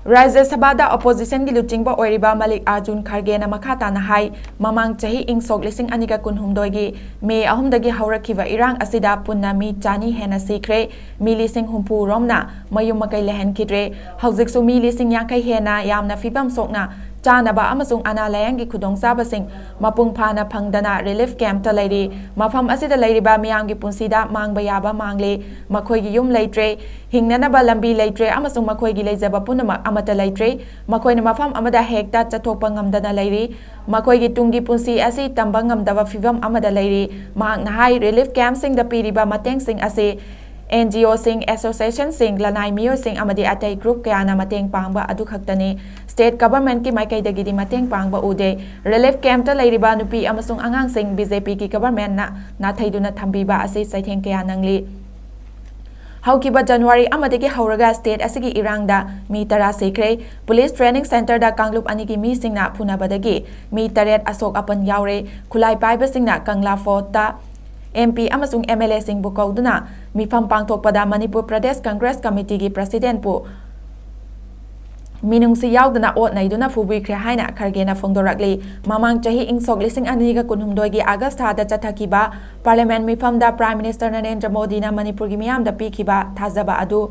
ꯔꯥꯖ꯭ꯌ ꯁꯚꯥꯗ opposition ꯒꯤ ꯂꯨꯆꯤꯡꯕ ꯑꯣꯏꯔꯤꯕ ꯃꯜꯂꯤꯀꯥꯔꯖꯨꯟ ꯈꯔꯒꯦꯅ ꯃꯈꯥ ꯇꯥꯅ ꯍꯥꯏ, ꯃꯃꯥꯡ ꯆꯍꯤ ꯏꯪ ꯁꯣꯛ ꯂꯤꯁꯤꯡ ꯑꯅꯤꯒ ꯀꯨꯟꯍꯨꯝꯗꯣꯏꯒꯤ May ꯑꯍꯨꯝꯗꯒꯤ ꯍꯧꯔꯛꯈꯤꯕ ꯏꯔꯥꯡ ꯑꯁꯤꯗ ꯄꯨꯟꯅ ꯃꯤ ꯆꯅꯤ ꯍꯦꯟꯅ ꯁꯤꯈ꯭ꯔꯦ, ꯃꯤ ꯂꯤꯁꯤꯡ ꯍꯨꯝꯐꯨ ꯔꯣꯝꯅ ꯃꯌꯨꯝ ꯃꯀꯩ ꯂꯩꯍꯟꯈꯤꯗ꯭ꯔꯦ꯫ ꯍꯧꯖꯤꯛꯁꯨ ꯃꯤ ꯂꯤꯁꯤꯡ ꯌꯥꯡꯈꯩ ꯍꯦꯟꯅ ꯌꯥꯝꯅ ꯐꯤꯕꯝ ꯁꯣꯛꯅ ꯆꯥꯅꯕ ꯑꯃꯁꯨꯡ ꯑꯅꯥ ꯂꯥꯌꯦꯡꯒꯤ ꯈꯨꯗꯣꯡꯆꯥꯕꯁꯤꯡ ꯃꯄꯨꯡ ꯐꯥꯅ ꯐꯪꯗꯅ relief camp ꯇ ꯂꯩꯔꯤ꯫ ꯃꯐꯝ ꯑꯁꯤꯗ ꯂꯩꯔꯤꯕ ꯃꯤꯌꯥꯝꯒꯤ ꯄꯨꯟꯁꯤꯗ ꯃꯥꯡꯕ ꯌꯥꯕ ꯃꯥꯡꯂꯦ꯫ ꯃꯈꯣꯏꯒꯤ ꯌꯨꯝ ꯂꯩꯇ꯭ꯔꯦ, ꯍꯤꯡꯅꯅꯕ ꯂꯝꯕꯤ ꯂꯩꯇ꯭ꯔꯦ ꯑꯃꯁꯨꯡ ꯃꯈꯣꯏꯒꯤ ꯂꯩꯖꯕ ꯄꯨꯝꯅꯃꯛ ꯑꯃꯠꯇ ꯂꯩꯇ꯭ꯔꯦ꯫ ꯃꯈꯣꯏꯅ ꯃꯐꯝ ꯑꯃꯗ ꯍꯦꯛꯇ ꯆꯠꯊꯣꯛꯄ ꯉꯝꯗꯅ ꯂꯩꯔꯤ꯫ ꯃꯈꯣꯏꯒꯤ ꯇꯨꯡꯒꯤ ꯄꯨꯟꯁꯤ ꯑꯁꯤ ꯇꯝꯕ ꯉꯝꯗꯕ ꯐꯤꯚꯝ ꯑꯃꯗ ꯂꯩꯔꯤ꯫ ꯃꯍꯥꯛꯅ ꯍꯥꯏ, relief camp ꯁꯤꯡꯗ ꯄꯤꯔꯤꯕ ꯃꯇꯦꯡꯁꯤꯡ ꯑꯁꯤ N G O ꯁꯤꯡ, association ꯁꯤꯡ, ꯂꯅꯥꯏ ꯃꯤꯑꯣꯏꯁꯤꯡ ꯑꯃꯗꯤ ꯑꯇꯩ group ꯀꯌꯥꯅ ꯃꯇꯦꯡ ꯄꯥꯡꯕ ꯑꯗꯨ ꯈꯛꯇꯅꯤ꯫ State government ꯀꯤ ꯃꯥꯏꯀꯩꯗꯒꯤꯗꯤ ꯃꯇꯦꯡ ꯄꯥꯡꯕ ꯎꯗꯦ꯫ Relief camp ꯇ ꯂꯩꯔꯤꯕ ꯅꯨꯄꯤ ꯑꯃꯁꯨꯡ ꯑꯉꯥꯡꯁꯤꯡ B J P ꯒꯤ government ꯅ ꯅꯥꯊꯩꯗꯨꯅ ꯊꯝꯕꯤꯕ ꯑꯁꯤ ꯆꯩꯊꯦꯡ ꯀꯌꯥ ꯅꯪꯂꯤ꯫ ꯍꯧꯈꯤꯕ January ꯑꯃꯗꯒꯤ ꯍꯧꯔꯒ state ꯑꯁꯤꯒꯤ ꯏꯔꯥꯡꯗ ꯃꯤ ꯇꯔꯥ ꯁꯤꯈ꯭ꯔꯦ꯫ Police training center ꯗ ꯀꯥꯡꯂꯨꯞ ꯑꯅꯤꯒꯤ ꯃꯤꯁꯤꯡꯅ ꯐꯨꯅꯕꯗꯒꯤ ꯃꯤ ꯇꯔꯦꯠ ꯑꯁꯣꯛ ꯑꯄꯟ ꯌꯥꯎꯔꯦ꯫ ꯈꯨꯠꯂꯥꯏ ꯄꯥꯏꯕꯁꯤꯡꯅ ꯀꯪꯂꯥ fort ꯇ M P ꯑꯃꯁꯨꯡ M L A ꯁꯤꯡꯕꯨ ꯀꯧꯗꯨꯅ ꯃꯤꯐꯝ ꯄꯥꯡꯊꯣꯛꯄꯗ Manipur Pradesh Congress Committee ꯒꯤ president ꯄꯨ ꯃꯤꯅꯨꯡꯁꯤ ꯌꯥꯎꯗꯅ ꯑꯣꯠ ꯅꯩꯗꯨꯅ ꯐꯨꯕꯤꯈ꯭ꯔꯦ ꯍꯥꯏꯅ ꯈꯔꯒꯦꯅ ꯐꯣꯡꯗꯣꯔꯛꯂꯤ꯫ ꯃꯃꯥꯡ ꯆꯍꯤ ꯏꯪ ꯁꯣꯛ ꯂꯤꯁꯤꯡ ꯑꯅꯤꯒ ꯀꯨꯟꯍꯨꯝꯗꯣꯏꯒꯤ August ꯊꯥꯗ ꯆꯠꯊꯈꯤꯕ Parliament ꯃꯤꯐꯝꯗ Prime Minister ꯅꯔꯦꯟꯗ꯭ꯔ ꯃꯣꯗꯤꯅ ꯃꯅꯤꯄꯨꯔꯒꯤ ꯃꯤꯌꯥꯝꯗ ꯄꯤꯈꯤꯕ ꯊꯥꯖꯕ ꯑꯗꯨ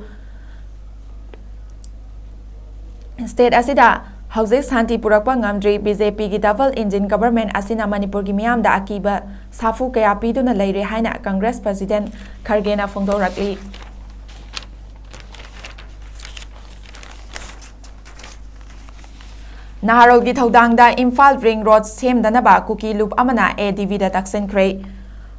state ꯑꯁꯤꯗ ꯍꯧꯖꯤꯛ ꯁꯥꯟꯇꯤ ꯄꯨꯔꯛꯄ ꯉꯝꯗ꯭ꯔꯤ꯫ B J P ꯒꯤ double engine government ꯑꯁꯤꯅ ꯃꯅꯤꯄꯨꯔꯒꯤ ꯃꯤꯌꯥꯝꯗ ꯑꯀꯤꯕ ꯁꯥꯐꯨ ꯀꯌꯥ ꯄꯤꯗꯨꯅ ꯂꯩꯔꯦ ꯍꯥꯏꯅ Congress president ꯈꯔꯒꯦꯅ ꯐꯣꯡꯗꯣꯔꯛꯂꯤ꯫ ꯅꯍꯥꯔꯣꯜꯒꯤ ꯊꯧꯗꯥꯡꯗ Imphal ring road ꯁꯦꯝꯗꯅꯕ ꯀꯨꯀꯤ ꯂꯨꯞ ꯑꯃꯅ A D V the ꯇꯛꯁꯤꯟꯈ꯭ꯔꯦ꯫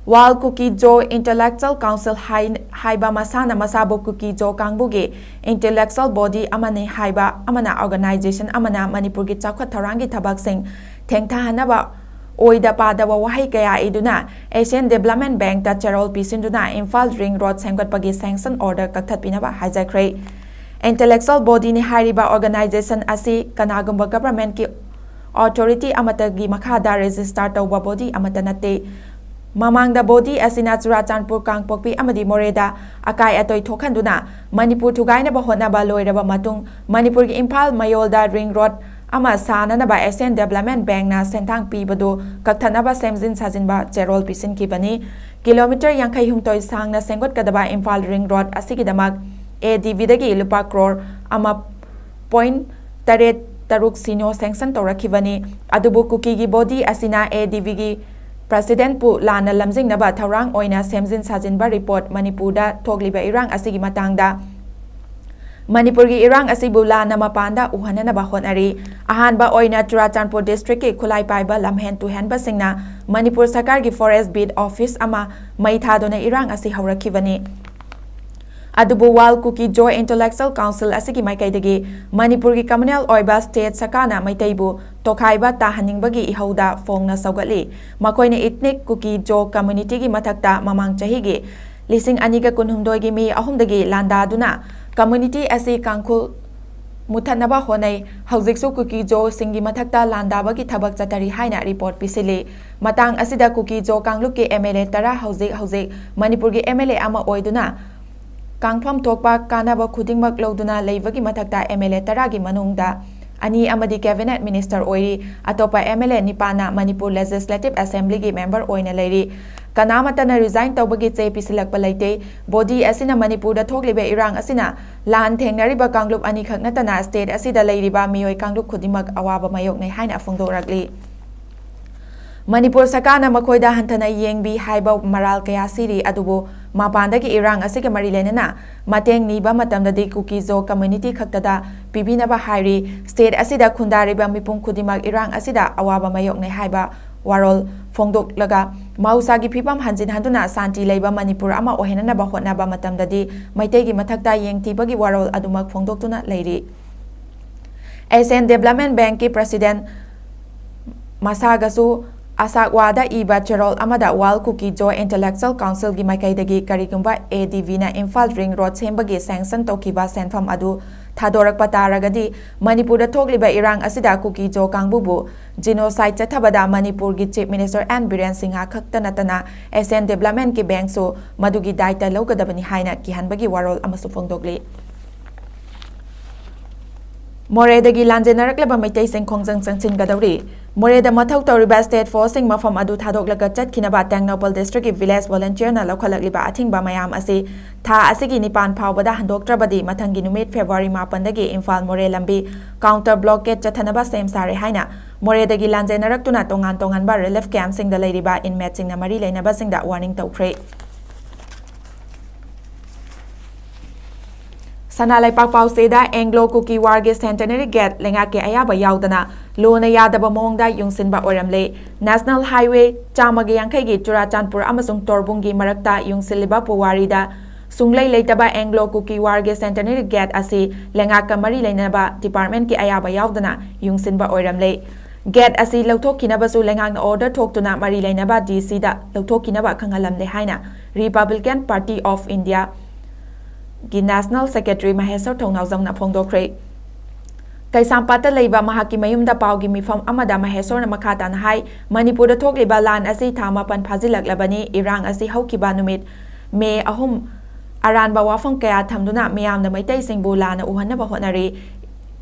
World Kuki-Zo Intellectual Council ꯍꯥꯏ-, ꯍꯥꯏꯕ ꯃꯁꯥꯅ ꯃꯁꯥꯕꯨ ꯀꯨꯀꯤ-ꯖꯣ ꯀꯥꯡꯕꯨꯒꯤ intellectual body ꯑꯃꯅꯤ ꯍꯥꯏꯕ ꯑꯃꯅ organization ꯑꯃꯅ ꯃꯅꯤꯄꯨꯔꯒꯤ ꯆꯥꯎꯈꯠ ꯊꯧꯔꯥꯡꯒꯤ ꯊꯕꯛꯁꯤꯡ ꯊꯦꯡꯊꯍꯟꯅꯕ ꯑꯣꯏꯗ ꯄꯥꯗꯕ ꯋꯥꯍꯩ ꯀꯌꯥ ꯏꯗꯨꯅ Asian Development Bankꯇ ꯆꯦꯔꯣꯜ ꯄꯤꯁꯤꯟꯗꯨꯅ ꯏꯝꯐꯥꯜ ring road ꯁꯦꯝꯒꯠꯄꯒꯤ sanction order ꯀꯛꯊꯠꯄꯤꯅꯕ ꯍꯥꯏꯖꯈ꯭ꯔꯦ꯫ Intellectual bodyꯅꯤ ꯍꯥꯏꯔꯤꯕ organization ꯑꯁꯤ ꯀꯅꯥꯒꯨꯝꯕ governmentꯀꯤ authority ꯑꯃꯠꯇꯒꯤ ꯃꯈꯥꯗ register ꯇꯧꯕ body ꯑꯃꯠꯇ ꯅꯠꯇꯦ꯫ ꯃꯃꯥꯡꯗ body ꯑꯁꯤꯅ ꯆꯨꯔꯥꯆꯥꯟꯄꯨꯔ, ꯀꯥꯡꯄꯣꯛꯄꯤ ꯑꯃꯗꯤ ꯃꯣꯔꯦꯗ ꯑꯀꯥꯏ ꯑꯇꯣꯏ ꯊꯣꯛꯍꯟꯗꯨꯅ ꯃꯅꯤꯄꯨꯔ ꯊꯨꯒꯥꯏꯅꯕ ꯍꯣꯠꯅꯕ ꯂꯣꯏꯔꯕ ꯃꯇꯨꯡ ꯃꯅꯤꯄꯨꯔꯒꯤ ꯏꯝꯐꯥꯜ ꯃꯌꯣꯜꯗ ring road ꯑꯃ ꯁꯥꯅꯅꯕ Asian Development Bankꯅ ꯁꯦꯟꯊꯥꯡ ꯄꯤꯕꯗꯨ ꯀꯛꯊꯠꯅꯕ ꯁꯦꯝꯖꯤꯟ ꯁꯥꯖꯤꯟꯕ ꯆꯦꯔꯣꯜ ꯄꯤꯁꯤꯟꯈꯤꯕꯅꯤ꯫ Kilometre ꯌꯥꯡꯈꯩ ꯍꯨꯝꯗꯣꯏ ꯁꯥꯡꯅ ꯁꯦꯝꯒꯠꯀꯗꯕ ꯏꯝꯐꯥꯜ ring road ꯑꯁꯤꯒꯤꯗꯃꯛ ADBꯗꯒꯤ ꯂꯨꯄꯥ ꯀ꯭ꯔꯣꯔ ꯑꯃ point ꯇꯔꯦꯠ ꯇꯔꯨꯛ ꯁꯤꯅꯣ sanction ꯇꯧꯔꯛꯈꯤꯕꯅꯤ꯫ ꯑꯗꯨꯕꯨ ꯀꯨꯀꯤꯒꯤ body ꯑꯁꯤꯅ ADBꯒꯤ presidentꯄꯨ ꯂꯥꯟꯅ ꯂꯝꯖꯤꯡꯅꯕ ꯊꯧꯔꯥꯡ ꯑꯣꯏꯅ ꯁꯦꯝꯖꯤꯟ ꯁꯥꯖꯤꯟꯕ report ꯃꯅꯤꯄꯨꯔꯗ ꯊꯣꯛꯂꯤꯕ ꯏꯔꯥꯡ ꯑꯁꯤꯒꯤ ꯃꯇꯥꯡꯗ ꯃꯅꯤꯄꯨꯔꯒꯤ ꯏꯔꯥꯡ ꯑꯁꯤꯕꯨ ꯂꯥꯟꯅ ꯃꯄꯥꯟꯗ ꯎꯍꯟꯅꯅꯕ ꯍꯣꯠꯅꯔꯤ꯫ ꯑꯍꯥꯟꯕ ꯑꯣꯏꯅ ꯆꯨꯔꯥꯆꯥꯟꯄꯨꯔ districtꯀꯤ ꯈꯨꯠꯂꯥꯏ ꯄꯥꯏꯕ ꯂꯝꯍꯦꯟ ꯇꯨꯍꯦꯟꯕꯁꯤꯡꯅ ꯃꯅꯤꯄꯨꯔ ꯁꯔꯀꯥꯔꯒꯤ forest beat office ꯑꯃ ꯃꯩ ꯊꯥꯗꯨꯅ ꯏꯔꯥꯡ ꯑꯁꯤ ꯍꯧꯔꯛꯈꯤꯕꯅꯤ꯫ ꯑꯗꯨꯕꯨ World Kuki-Zo Intellectual Council ꯑꯁꯤꯒꯤ ꯃꯥꯏꯀꯩꯗꯒꯤ ꯃꯅꯤꯄꯨꯔꯒꯤ communal ꯑꯣꯏꯕ state ꯁꯔꯀꯥꯔꯅ ꯃꯩꯇꯩꯕꯨ ꯇꯣꯈꯥꯏꯕ ꯇꯥꯍꯟꯅꯤꯡꯕꯒꯤ ꯏꯍꯧꯗ ꯐꯣꯡꯅ ꯁꯧꯒꯠꯂꯤ꯫ ꯃꯈꯣꯏꯅ ethnic Kuki-Zo communityꯒꯤ ꯃꯊꯛꯇ ꯃꯃꯥꯡ ꯆꯍꯤꯒꯤ ꯂꯤꯁꯤꯡ ꯑꯅꯤꯒ ꯀꯨꯟꯍꯨꯝꯗꯣꯏꯒꯤ May ꯑꯍꯨꯝꯗꯒꯤ ꯂꯥꯟꯗꯥꯗꯨꯅ community ꯑꯁꯤ ꯀꯥꯡꯈꯨꯜ ꯃꯨꯊꯠꯅꯕ ꯍꯣꯠꯅꯩ꯫ ꯍꯧꯖꯤꯛꯁꯨ ꯀꯨꯀꯤ-ꯖꯣꯁꯤꯡꯒꯤ ꯃꯊꯛꯇ ꯂꯥꯟꯗꯥꯕꯒꯤ ꯊꯕꯛ ꯆꯠꯊꯔꯤ ꯍꯥꯏꯅ report ꯄꯤꯁꯤꯜꯂꯤ꯫ ꯃꯇꯥꯡ ꯑꯁꯤꯗ ꯀꯨꯀꯤ-ꯖꯣ ꯀꯥꯡꯂꯨꯞꯀꯤ MLA ꯇꯔꯥ ꯍꯧꯖꯤꯛ ꯍꯧꯖꯤꯛ ꯃꯅꯤꯄꯨꯔꯒꯤ MLA ꯑꯃ ꯑꯣꯏꯗꯨꯅ ꯀꯥꯡꯐꯝ ꯊꯣꯛꯄ ꯀꯥꯟꯅꯕ ꯈꯨꯗꯤꯡꯃꯛ ꯂꯧꯗꯨꯅ ꯂꯩꯕꯒꯤ ꯃꯊꯛꯇ MLA ꯇꯔꯥꯒꯤ ꯃꯅꯨꯡꯗ ꯑꯅꯤ ꯑꯃꯗꯤ cabinet minister ꯑꯣꯏꯔꯤ꯫ ꯑꯇꯣꯞꯄ MLA ꯅꯤꯄꯥꯟꯅ ꯃꯅꯤꯄꯨꯔ Legislative Assemblyꯒꯤ member ꯑꯣꯏꯅ ꯂꯩꯔꯤ꯫ ꯀꯅꯥꯃꯠꯇꯅ resign ꯇꯧꯕꯒꯤ ꯆꯦ ꯄꯤꯁꯤꯜꯂꯛꯄ ꯂꯩꯇꯦ꯫ Body ꯑꯁꯤꯅ ꯃꯅꯤꯄꯨꯔꯗ ꯊꯣꯛꯂꯤꯕ ꯏꯔꯥꯡ ꯑꯁꯤꯅ ꯂꯥꯟ ꯊꯦꯡꯅꯔꯤꯕ ꯀꯥꯡꯂꯨꯞ ꯑꯅꯤꯈꯛ ꯅꯠꯇꯅ state ꯑꯁꯤꯗ ꯂꯩꯔꯤꯕ ꯃꯤꯑꯣꯏ ꯀꯥꯡꯂꯨꯞ ꯈꯨꯗꯤꯡꯃꯛ ꯑꯋꯥꯕ ꯃꯥꯌꯣꯛꯅꯩ ꯍꯥꯏꯅ ꯐꯣꯡꯗꯣꯔꯛꯂꯤ꯫ ꯃꯅꯤꯄꯨꯔ ꯁꯔꯀꯥꯔꯅ ꯃꯈꯣꯏꯗ ꯍꯟꯊꯅ ꯌꯦꯡꯕꯤ ꯍꯥꯏꯕ ꯃꯔꯥꯜ ꯀꯌꯥ ꯁꯤꯔꯤ, ꯑꯗꯨꯕꯨ ꯃꯄꯥꯟꯗꯒꯤ ꯏꯔꯥꯡ ꯑꯁꯤꯒ ꯃꯔꯤ ꯂꯩꯅꯅ ꯃꯇꯦꯡ ꯅꯤꯕ ꯃꯇꯝꯗꯗꯤ ꯀꯨꯀꯤ-ꯖꯣ community ꯈꯛꯇꯗ ꯄꯤꯕꯤꯅꯕ ꯍꯥꯏꯔꯤ꯫ State ꯑꯁꯤꯗ ꯈꯨꯟꯗꯥꯔꯤꯕ ꯃꯤꯄꯨꯝ ꯈꯨꯗꯤꯡꯃꯛ ꯏꯔꯥꯡ ꯑꯁꯤꯗ ꯑꯋꯥꯕ ꯃꯥꯌꯣꯛꯅꯩ ꯍꯥꯏꯕ ꯋꯥꯔꯣꯜ ꯐꯣꯡꯗꯣꯛꯂꯒ ꯃꯍꯧꯁꯥꯒꯤ ꯐꯤꯕꯝ ꯍꯟꯖꯤꯟ ꯍꯟꯗꯨꯅ ꯁꯥꯟꯇꯤ ꯂꯩꯕ ꯃꯅꯤꯄꯨꯔ ꯑꯃ ꯑꯣꯏꯍꯟꯅꯕ ꯍꯣꯠꯅꯕ ꯃꯇꯝꯗꯗꯤ ꯃꯩꯇꯩꯒꯤ ꯃꯊꯛꯇ ꯌꯦꯡꯊꯤꯕꯒꯤ ꯋꯥꯔꯣꯜ ꯑꯗꯨꯃꯛ ꯐꯣꯡꯗꯣꯛꯇꯨꯅ ꯂꯩꯔꯤ꯫ Asian Development Bankꯀꯤ President ꯃꯁꯥꯒꯁꯨ ꯑꯁꯥꯛꯋꯥꯗ ꯏꯕ ꯆꯦꯔꯣꯜ ꯑꯃꯗ World Kuki-Zo Intellectual Councilꯒꯤ ꯃꯥꯏꯀꯩꯗꯒꯤ ꯀꯔꯤꯒꯨꯝꯕ ADBꯅ ꯏꯝꯐꯥꯜ Ring Road ꯁꯦꯝꯕꯒꯤ sanction ꯇꯧꯈꯤꯕ ꯁꯦꯟꯐꯝ ꯑꯗꯨ ꯊꯥꯗꯣꯔꯛꯄ ꯇꯥꯔꯒꯗꯤ ꯃꯅꯤꯄꯨꯔꯗ ꯊꯣꯛꯂꯤꯕ ꯏꯔꯥꯡ ꯑꯁꯤꯗ ꯀꯨꯀꯤ-ꯖꯣ ꯀꯥꯡꯕꯨꯕꯨ genocide ꯆꯠꯊꯕꯗ ꯃꯅꯤꯄꯨꯔꯒꯤ Chief Minister N Biren Singh ꯈꯛꯇ ꯅꯠꯇꯅ Asian Developmentꯀꯤ Bankꯁꯨ ꯃꯗꯨꯒꯤ ꯗꯥꯏꯇ ꯂꯧꯒꯗꯕꯅꯤ ꯍꯥꯏꯅ ꯀꯤꯍꯟꯕꯒꯤ ꯋꯥꯔꯣꯜ ꯑꯃꯁꯨ ꯐꯣꯡꯗꯣꯛꯂꯤ꯫ ꯃꯣꯔꯦꯗꯒꯤ ꯂꯥꯟꯖꯦꯟꯅꯔꯛꯂꯕ ꯃꯩꯇꯩꯁꯤꯡ ꯈꯣꯡꯖꯪ ꯆꯪꯁꯤꯟꯒꯗꯧꯔꯤ꯫ ꯃꯣꯔꯦꯗ ꯃꯊꯧ ꯇꯧꯔꯤꯕ state forceꯁꯤꯡ ꯃꯐꯝ ꯑꯗꯨ ꯊꯥꯗꯣꯛꯂꯒ ꯆꯠꯈꯤꯅꯕ ꯇꯦꯡꯅꯧꯄꯜ districtꯀꯤ village volunteerꯅ ꯂꯧꯈꯠꯂꯛꯂꯤꯕ ꯑꯊꯤꯡꯕ ꯃꯌꯥꯝ ꯑꯁꯤ ꯊꯥ ꯑꯁꯤꯒꯤ ꯅꯤꯄꯥꯟ ꯐꯥꯎꯕꯗ ꯍꯟꯗꯣꯛꯇ꯭ꯔꯕꯗꯤ ꯃꯊꯪꯒꯤ ꯅꯨꯃꯤꯠ February ꯃꯥꯄꯟꯗꯒꯤ ꯏꯝꯐꯥꯜ ꯃꯣꯔꯦ ꯂꯝꯕꯤ counter blockade ꯆꯠꯊꯅꯕ ꯁꯦꯝ ꯁꯥꯔꯦ ꯍꯥꯏꯅ ꯃꯣꯔꯦꯗꯒꯤ ꯂꯥꯟꯖꯦꯟꯅꯔꯛꯇꯨꯅ ꯇꯣꯉꯥꯟ ꯇꯣꯉꯥꯟꯕ relief campꯁꯤꯡꯗ ꯂꯩꯔꯤꯕ inmateꯁꯤꯡꯅ ꯃꯔꯤ ꯂꯩꯅꯕꯁꯤꯡꯗ warning ꯇꯧꯈ꯭ꯔꯦ꯫ ꯁꯅꯥ ꯂꯩꯄꯥꯛ ꯄꯥꯎꯆꯦꯗ Anglo Kuki Warꯒꯤ Centenary Gate ꯂꯩꯉꯥꯛꯀꯤ ꯑꯌꯥꯕ ꯌꯥꯎꯗꯅ ꯂꯣꯅ ꯌꯥꯗꯕ ꯃꯑꯣꯡꯗ ꯌꯨꯡꯁꯤꯟꯕ ꯑꯣꯏꯔꯝꯂꯦ꯫ National Highway ꯆꯥꯝꯃꯒ ꯌꯥꯡꯈꯩꯒꯤ ꯆꯨꯔꯥꯆꯥꯟꯄꯨꯔ ꯑꯃꯁꯨꯡ ꯇꯣꯔꯕꯨꯡꯒꯤ ꯃꯔꯛꯇ ꯌꯨꯡꯁꯤꯜꯂꯤꯕ ꯄꯨꯋꯥꯔꯤꯗ ꯁꯨꯡꯂꯩ ꯂꯩꯇꯕ Anglo Kuki Warꯒꯤ Centenary Gate ꯑꯁꯤ ꯂꯩꯉꯥꯛꯀ ꯃꯔꯤ ꯂꯩꯅꯕ departmentꯀꯤ ꯑꯌꯥꯕ ꯌꯥꯎꯗꯅ ꯌꯨꯡꯁꯤꯟꯕ ꯑꯣꯏꯔꯝꯂꯦ꯫ Gate ꯑꯁꯤ ꯂꯧꯊꯣꯛꯈꯤꯅꯕꯁꯨ ꯂꯩꯉꯥꯛꯅ order ꯊꯣꯛꯇꯨꯅ ꯃꯔꯤ ꯂꯩꯅꯕ DCꯗ ꯂꯧꯊꯣꯛꯈꯤꯅꯕ ꯈꯪꯍꯜꯂꯝꯂꯦ ꯍꯥꯏꯅ Republican Party of Indiaꯒꯤ National Secretary ꯃꯍꯦꯁ꯭ꯋꯔ ꯊꯧꯅꯥꯎꯖꯝꯅ ꯐꯣꯡꯗꯣꯛꯈ꯭ꯔꯦ꯫ ꯀꯩꯁꯥꯝꯄꯥꯠꯇ ꯂꯩꯕ ꯃꯍꯥꯛꯀꯤ ꯃꯌꯨꯝꯗ ꯄꯥꯎꯒꯤ ꯃꯤꯐꯝ ꯑꯃꯗ ꯃꯍꯦꯁ꯭ꯋꯔꯅ ꯃꯈꯥ ꯇꯥꯅ ꯍꯥꯏ, ꯃꯅꯤꯄꯨꯔꯗ ꯊꯣꯛꯂꯤꯕ ꯂꯥꯟ ꯑꯁꯤ ꯊꯥ ꯃꯥꯄꯟ ꯐꯥꯖꯤꯜꯂꯛꯂꯕꯅꯤ꯫ ꯏꯔꯥꯡ ꯑꯁꯤ ꯍꯧꯈꯤꯕ ꯅꯨꯃꯤꯠ May ꯑꯍꯨꯝ ꯑꯔꯥꯟꯕ ꯋꯥꯐꯝ ꯀꯌꯥ ꯊꯝꯗꯨꯅ ꯃꯤꯌꯥꯝꯅ ꯃꯩꯇꯩꯁꯤꯡꯕꯨ ꯂꯥꯟꯅ ꯎꯍꯟꯅꯕ ꯍꯣꯠꯅꯔꯤ꯫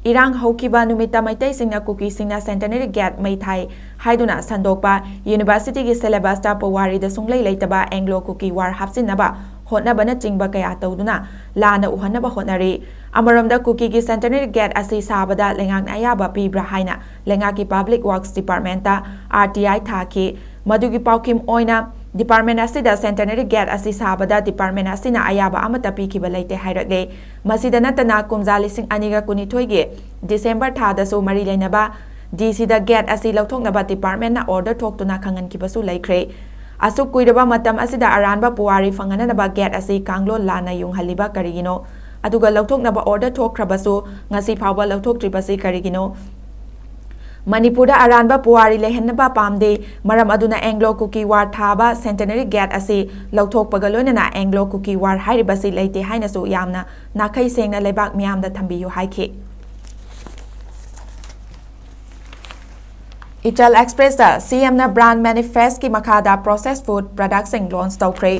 ꯏꯔꯥꯡ ꯍꯧꯈꯤꯕ ꯅꯨꯃꯤꯠꯇ ꯃꯩꯇꯩꯁꯤꯡꯅ ꯀꯨꯀꯤꯁꯤꯡꯅ Centenary Gate ꯃꯩ ꯊꯥꯏ ꯍꯥꯏꯗꯨꯅ ꯁꯟꯗꯣꯛꯄ, universityꯒꯤ syllabusꯇ ꯄꯨꯋꯥꯔꯤꯗ ꯁꯨꯡꯂꯩ ꯂꯩꯇꯕ Anglo Kuki War ꯍꯥꯞꯆꯤꯟꯅꯕ ꯍꯣꯠꯅꯕꯅꯆꯤꯡꯕ ꯀꯌꯥ ꯇꯧꯗꯨꯅ ꯂꯥꯟꯅ ꯎꯍꯟꯅꯕ ꯍꯣꯠꯅꯔꯤ꯫ ꯑꯃꯔꯣꯝꯗ ꯀꯨꯀꯤꯒꯤ Centenary Gate ꯑꯁꯤ ꯁꯥꯕꯗ ꯂꯩꯉꯥꯛꯅ ꯑꯌꯥꯕ ꯄꯤꯕ꯭ꯔꯥ ꯍꯥꯏꯅ ꯂꯩꯉꯥꯛꯀꯤ Public Works Departmentꯇ RTI ꯊꯥꯈꯤ꯫ ꯃꯗꯨꯒꯤ ꯄꯥꯎꯈꯨꯝ ꯑꯣꯏꯅ department ꯑꯁꯤꯗ Centenary Gate ꯑꯁꯤ ꯁꯥꯕꯗ department ꯑꯁꯤꯅ ꯑꯌꯥꯕ ꯑꯃꯠꯇ ꯄꯤꯈꯤꯕ ꯂꯩꯇꯦ ꯍꯥꯏꯔꯛꯂꯦ꯫ ꯃꯁꯤꯗ ꯅꯠꯇꯅ ꯀꯨꯝꯖꯥ ꯂꯤꯁꯤꯡ ꯑꯅꯤꯒ ꯀꯨꯟꯅꯤꯊꯣꯏꯒꯤ December ꯊꯥꯗꯁꯨ ꯃꯔꯤ ꯂꯩꯅꯕ ꯗꯤꯁꯤꯗ ꯒꯦꯠ ꯑꯁꯤ ꯂꯧꯊꯣꯛꯅꯕ ꯗꯤꯄꯥꯔꯠꯃꯦꯟꯅ ꯑꯣꯔꯗꯔ ꯊꯣꯛꯇꯨꯅ ꯈꯪꯍꯟꯈꯤꯕꯁꯨ ꯂꯩꯈ꯭ꯔꯦ꯫ ꯑꯁꯨꯛ ꯀꯨꯏꯔꯕ ꯃꯇꯝ ꯑꯁꯤꯗ ꯑꯔꯥꯟꯕ ꯄꯨꯋꯥꯔꯤ ꯐꯪꯍꯟꯅꯅꯕ ꯒꯦꯠ ꯑꯁꯤ ꯀꯥꯡꯂꯣꯟ ꯂꯥꯟꯅ ꯌꯨꯡꯍꯜꯂꯤꯕ ꯀꯔꯤꯒꯤꯅꯣ? ꯑꯗꯨꯒ ꯂꯧꯊꯣꯛꯅꯕ ꯑꯣꯔꯗꯔ ꯊꯣꯛꯈ꯭ꯔꯕꯁꯨ ꯉꯁꯤ ꯐꯥꯎꯕ ꯂꯧꯊꯣꯛꯇ꯭ꯔꯤꯕꯁꯤ ꯀꯔꯤꯒꯤꯅꯣ? ꯃꯅꯤꯄꯨꯔꯗ ꯑꯔꯥꯟꯕ ꯄꯨꯋꯥꯔꯤ ꯂꯩꯍꯟꯅꯕ ꯄꯥꯝꯗꯦ꯫ ꯃꯔꯝ ꯑꯗꯨꯅ ꯑꯦꯡꯒ꯭ꯂꯣ ꯀꯨꯀꯤ ꯋꯥꯔ ꯊꯥꯕ ꯁꯦꯟꯇꯦꯅꯔꯤ ꯒꯦꯠ ꯑꯁꯤ ꯂꯧꯊꯣꯛꯄꯒ ꯂꯣꯏꯅꯅ ꯑꯦꯡꯒ꯭ꯂꯣ ꯀꯨꯀꯤ ꯋꯥꯔ ꯍꯥꯏꯔꯤꯕꯁꯤ ꯂꯩꯇꯦ ꯍꯥꯏꯅꯁꯨ ꯌꯥꯝꯅ ꯅꯥꯈꯩ ꯁꯦꯡꯅ ꯂꯩꯕꯥꯛ ꯃꯤꯌꯥꯝꯗ ꯊꯝꯕꯤꯌꯨ ꯍꯥꯏꯈꯤ꯫ ꯏꯆꯜ ꯑꯦꯛꯁꯄ꯭ꯔꯦꯁꯇ ꯁꯤꯑꯦꯝꯅ ꯕ꯭ꯔꯥꯟ ꯃꯦꯅꯤꯐꯦꯁꯀꯤ ꯃꯈꯥꯗ ꯄ꯭ꯔꯣꯁꯦꯁ ꯐꯨꯗ ꯄ꯭ꯔꯗꯛꯁꯤꯡ ꯂꯣꯟꯆ ꯇꯧꯈ꯭ꯔꯦ꯫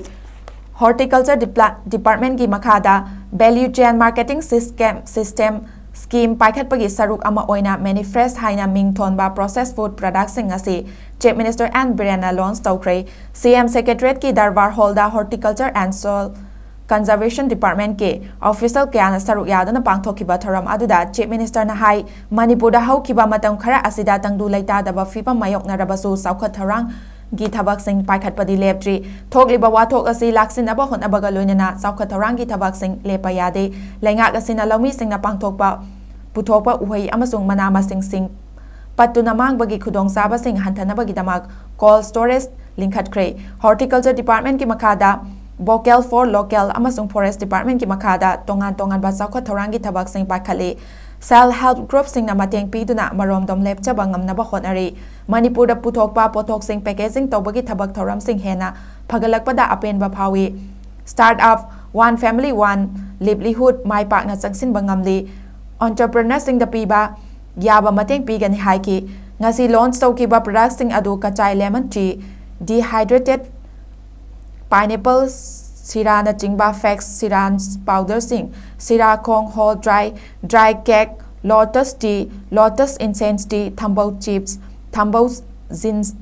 ꯍꯣꯔꯇꯤꯀꯜꯆꯔ ꯗꯤꯄ꯭ꯂꯥ-, ꯗꯤꯄꯥꯔꯠꯃꯦꯟꯒꯤ ꯃꯈꯥꯗ ꯚꯦꯂ꯭ꯌꯨ ꯆꯦꯟ ꯃꯥꯔꯀꯦꯇꯤꯡ ꯁꯤꯁꯀꯦꯝ, ꯁꯤꯁꯇꯦꯝ ꯁ꯭ꯀꯤꯝ ꯄꯥꯏꯈꯠꯄꯒꯤ ꯁꯔꯨꯛ ꯑꯃ ꯑꯣꯏꯅ ꯃꯦꯅꯤꯐꯦꯁ ꯍꯥꯏꯅ ꯃꯤꯡ ꯊꯣꯟꯕ ꯄ꯭ꯔꯣꯁꯦꯁ ꯐꯨꯗ ꯄ꯭ꯔꯗꯛꯁꯤꯡ ꯑꯁꯤ ꯆꯤꯐ ꯃꯤꯅꯤꯁꯇꯔ ꯑꯦꯟ ꯕꯤꯔꯦꯟꯅ ꯂꯣꯟꯆ ꯇꯧꯈ꯭ꯔꯦ꯫ ꯁꯤꯑꯦꯝ ꯁꯦꯀ꯭ꯔꯦꯇꯔꯤꯌꯦꯠꯀꯤ ꯗꯔꯕꯥꯔ ꯍꯣꯜꯗ ꯍꯣꯔꯇꯤꯀꯜꯆꯔ ꯑꯦꯟ ꯁꯣꯏꯜ ꯀꯟꯖꯔꯕꯦꯁꯟ ꯗꯤꯄꯥꯔꯠꯃꯦꯟꯀꯤ ꯑꯣꯐꯤꯁꯤꯌꯦꯜ ꯀꯌꯥꯅ ꯁꯔꯨꯛ ꯌꯥꯗꯨꯅ ꯄꯥꯡꯊꯣꯛꯈꯤꯕ ꯊꯧꯔꯝ ꯑꯗꯨꯗ ꯆꯤꯐ ꯃꯤꯅꯤꯁꯇꯔꯅ ꯍꯥꯏ, ꯃꯅꯤꯄꯨꯔꯗ ꯍꯧꯈꯤꯕ ꯃꯇꯝ ꯈꯔ ꯑꯁꯤꯗ ꯇꯪꯗꯨ ꯂꯩꯇꯥꯗꯕ ꯐꯤꯕꯝ ꯃꯥꯌꯣꯛꯅꯔꯕꯁꯨ ꯆꯥꯎꯈꯠ ꯊꯧꯔꯥꯡꯒꯤ ꯊꯕꯛꯁꯤꯡ ꯄꯥꯏꯈꯠꯄꯗꯤ ꯂꯦꯞꯇ꯭ꯔꯤ꯫ ꯊꯣꯛꯂꯤꯕ ꯋꯥꯊꯣꯛ ꯑꯁꯤ ꯂꯥꯛꯁꯤꯟꯅꯕ ꯍꯣꯠꯅꯕꯒ ꯂꯣꯏꯅꯅ ꯆꯥꯎꯈꯠ ꯊꯧꯔꯥꯡꯒꯤ ꯊꯕꯛꯁꯤꯡ ꯂꯦꯞꯄ ꯌꯥꯗꯦ꯫ ꯂꯩꯉꯥꯛ ꯑꯁꯤꯅ ꯂꯧꯃꯤꯁꯤꯡꯅ ꯄꯥꯡꯊꯣꯛꯄ, ꯄꯨꯊꯣꯛꯄ ꯎꯍꯩ ꯑꯃꯁꯨꯡ ꯃꯅꯥ ꯃꯁꯤꯡꯁꯤꯡ ꯄꯠꯇꯨꯅ ꯃꯥꯡꯕꯒꯤ ꯈꯨꯗꯣꯡꯆꯥꯕꯁꯤꯡ ꯍꯟꯊꯅꯕꯒꯤꯗꯃꯛ ꯀꯣꯜ ꯁ꯭ꯇꯣꯔꯦꯖ ꯂꯤꯡꯈꯠꯈ꯭ꯔꯦ꯫ ꯍꯣꯔꯇꯤꯀꯜꯆꯔ ꯗꯤꯄꯥꯔꯠꯃꯦꯟꯀꯤ ꯃꯈꯥꯗ ꯚꯣꯀꯦꯜ ꯐꯣꯔ ꯂꯣꯀꯦꯜ ꯑꯃꯁꯨꯡ ꯐꯣꯔꯦꯁ ꯗꯤꯄꯥꯔꯠꯃꯦꯟꯀꯤ ꯃꯈꯥꯗ ꯇꯣꯉꯥꯟ ꯇꯣꯉꯥꯟꯕ ꯆꯥꯎꯈꯠ ꯊꯧꯔꯥꯡꯒꯤ ꯊꯕꯛꯁꯤꯡ ꯄꯥꯏꯈꯠꯂꯤ꯫ ꯁꯦꯜꯐ ꯍꯦꯜꯞ ꯒ꯭ꯔꯨꯞꯁꯤꯡꯅ ꯃꯇꯦꯡ ꯄꯤꯗꯨꯅ ꯃꯔꯣꯝꯗꯣꯝ ꯂꯦꯞꯆꯕ ꯉꯝꯅꯕ ꯍꯣꯠꯅꯔꯤ꯫ ꯃꯅꯤꯄꯨꯔꯗ ꯄꯨꯊꯣꯛꯄ ꯄꯣꯠꯊꯣꯛꯁꯤꯡ ꯄꯦꯀꯦꯖꯤꯡ ꯇꯧꯕꯒꯤ ꯊꯕꯛ ꯊꯧꯔꯝꯁꯤꯡ ꯍꯦꯟꯅ ꯐꯒꯠꯂꯛꯄꯗ ꯑꯄꯦꯟꯕ ꯐꯥꯎꯏ꯫ Start up, one family one livelihood ꯃꯥꯏ ꯄꯥꯛꯅ ꯆꯪꯁꯤꯟꯕ ꯉꯝꯂꯤ꯫ ꯑꯣꯟꯇꯔꯄ꯭ꯔꯤꯅꯔꯁꯤꯡꯗ ꯄꯤꯕ ꯌꯥꯕ ꯃꯇꯦꯡ ꯄꯤꯒꯅꯤ ꯍꯥꯏꯈꯤ꯫ ꯉꯁꯤ ꯂꯣꯟꯆ ꯇꯧꯈꯤꯕ ꯄ꯭ꯔꯗꯛꯁꯤꯡ ꯑꯗꯨ Kachai lemon tea, dehydrated pineapple ꯁꯤꯔꯥꯅꯆꯤꯡꯕ ꯐꯦꯛꯁ ꯁꯤꯔꯥꯟ ꯄꯥꯎꯗꯔꯁꯤꯡ, ꯁꯤꯔꯥꯈꯣꯡ ꯍꯣꯜ dry, dry cake, lotus tea, lotus incense tea, ꯊꯝꯕꯧ ꯆꯤꯞꯁ, ꯊꯝꯕꯧ ꯖꯤꯟꯁ,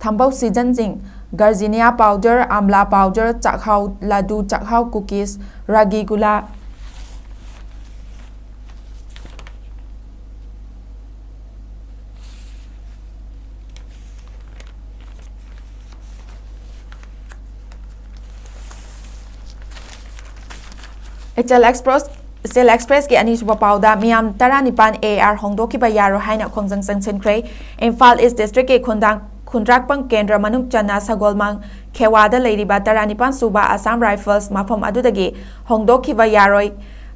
ꯊꯝꯕꯧ ꯁꯤꯖꯟꯁꯤꯡ, ꯒꯥꯔꯖꯤꯅꯤꯌꯥ ꯄꯥꯎꯗꯔ, ꯑꯝꯂꯥ ꯄꯥꯎꯗꯔ, ꯆꯥꯛꯍꯥꯎ ꯂꯥꯗꯨ, ꯆꯥꯛꯍꯥꯎ ꯀꯨꯀꯤꯁ, ꯔꯥꯒꯤ ꯒꯨꯂꯥ, ꯏꯆꯜ ꯑꯦꯛꯁꯄ꯭ꯔꯦꯁ, Steel Expressꯀꯤ ꯑꯅꯤꯁꯨꯕ ꯄꯥꯎꯗ ꯃꯤꯌꯥꯝ ꯇꯔꯥꯅꯤꯄꯥꯟ AR ꯍꯣꯡꯗꯣꯛꯈꯤꯕ ꯌꯥꯔꯣꯏ ꯍꯥꯏꯅ ꯈꯣꯡꯖꯪ ꯆꯪꯁꯤꯟꯈ꯭ꯔꯦ꯫ ꯏꯝꯐꯥꯜ East Districtꯀꯤ ꯈꯨꯟꯗꯥꯡ-, ꯈꯨꯟꯗ꯭ꯔꯥꯛꯄꯝ ꯀꯦꯟꯗ꯭ꯔ ꯃꯅꯨꯡ ꯆꯟꯅ ꯁꯒꯣꯜꯃꯥꯡ ꯈꯦꯋꯥꯗ ꯂꯩꯔꯤꯕ ꯇꯔꯥꯅꯤꯄꯥꯟ ꯁꯨꯕ Assam Rifles ꯃꯐꯝ ꯑꯗꯨꯗꯒꯤ ꯍꯣꯡꯗꯣꯛꯈꯤꯕ ꯌꯥꯔꯣꯏ꯫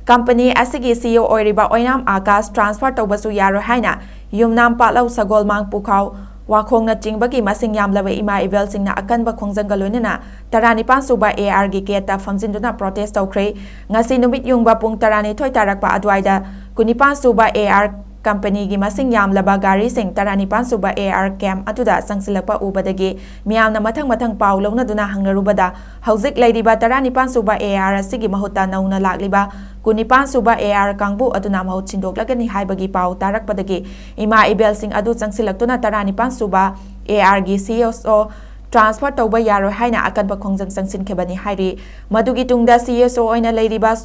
ꯀꯝꯄꯅꯤ ꯑꯁꯤꯒꯤ CEO ꯑꯣꯏꯔꯤꯕ ꯑꯣꯏꯅꯥꯝ ꯑꯥꯀꯥꯁ transfer ꯇꯧꯕꯁꯨ ꯌꯥꯔꯣꯏ ꯍꯥꯏꯅ ꯌꯨꯝꯅꯥꯝ ꯄꯥꯠꯂꯧ, ꯁꯒꯣꯜꯃꯥꯡ, ꯄꯨꯈꯥꯎ, ꯋꯥꯈꯣꯡꯅꯆꯤꯡꯕꯒꯤ ꯃꯁꯤꯡ ꯌꯥꯝꯂꯕ ꯏꯃꯥ ꯏꯕꯦꯜꯁꯤꯡꯅ ꯑꯀꯟꯕ ꯈꯣꯡꯖꯪꯒ ꯂꯣꯏꯅꯅ ꯇꯔꯥꯅꯤꯄꯥꯟ ꯁꯨꯕ ARꯒꯤ gateꯇ ꯐꯝꯖꯤꯟꯗꯨꯅ protest ꯇꯧꯈ꯭ꯔꯦ꯫ ꯉꯁꯤ ꯅꯨꯃꯤꯠ ꯌꯨꯡꯕ ꯄꯨꯡ ꯇꯔꯥꯅꯤꯊꯣꯏ ꯇꯥꯔꯛꯄ ꯑꯗꯨꯋꯥꯏꯗ ꯀꯨꯟꯅꯤꯄꯥꯟ ꯁꯨꯕ AR ꯀꯝꯄꯅꯤꯒꯤ ꯃꯁꯤꯡ ꯌꯥꯝꯂꯕ ꯒꯥꯔꯤꯁꯤꯡ ꯇꯔꯥꯅꯤꯄꯥꯟ ꯁꯨꯕ AR camp ꯑꯗꯨꯗ ꯆꯪꯁꯤꯜꯂꯛꯄ ꯎꯕꯗꯒꯤ ꯃꯤꯌꯥꯝꯅ ꯃꯊꯪ ꯃꯊꯪ ꯄꯥꯎ ꯂꯧꯅꯗꯨꯅ ꯍꯪꯅꯔꯨꯕꯗ, ꯍꯧꯖꯤꯛ ꯂꯩꯔꯤꯕ ꯇꯔꯥꯅꯤꯄꯥꯟ ꯁꯨꯕ AR ꯑꯁꯤꯒꯤ ꯃꯍꯨꯠꯇ ꯅꯧꯅ ꯂꯥꯛꯂꯤꯕ ꯀꯨꯟꯅꯤꯄꯥꯟ ꯁꯨꯕ AR ꯀꯥꯡꯕꯨ ꯑꯗꯨꯅ ꯃꯍꯨꯠ ꯁꯤꯟꯗꯣꯛꯂꯒꯅꯤ ꯍꯥꯏꯕꯒꯤ ꯄꯥꯎ ꯇꯥꯔꯛꯄꯗꯒꯤ ꯏꯃꯥ ꯏꯕꯦꯜꯁꯤꯡ ꯑꯗꯨ ꯆꯪꯁꯤꯜꯂꯛꯇꯨꯅ ꯇꯔꯥꯅꯤꯄꯥꯟ ꯁꯨꯕ ARꯒꯤ CSO transfer ꯇꯧꯕ ꯌꯥꯔꯣꯏ ꯍꯥꯏꯅ ꯑꯀꯟꯕ ꯈꯣꯡꯖꯪ ꯆꯪꯁꯤꯟꯈꯤꯕꯅꯤ ꯍꯥꯏꯔꯤ꯫ ꯃꯗꯨꯒꯤ ꯇꯨꯡꯗ CSO ꯑꯣꯏꯅ ꯂꯩꯔꯤꯕ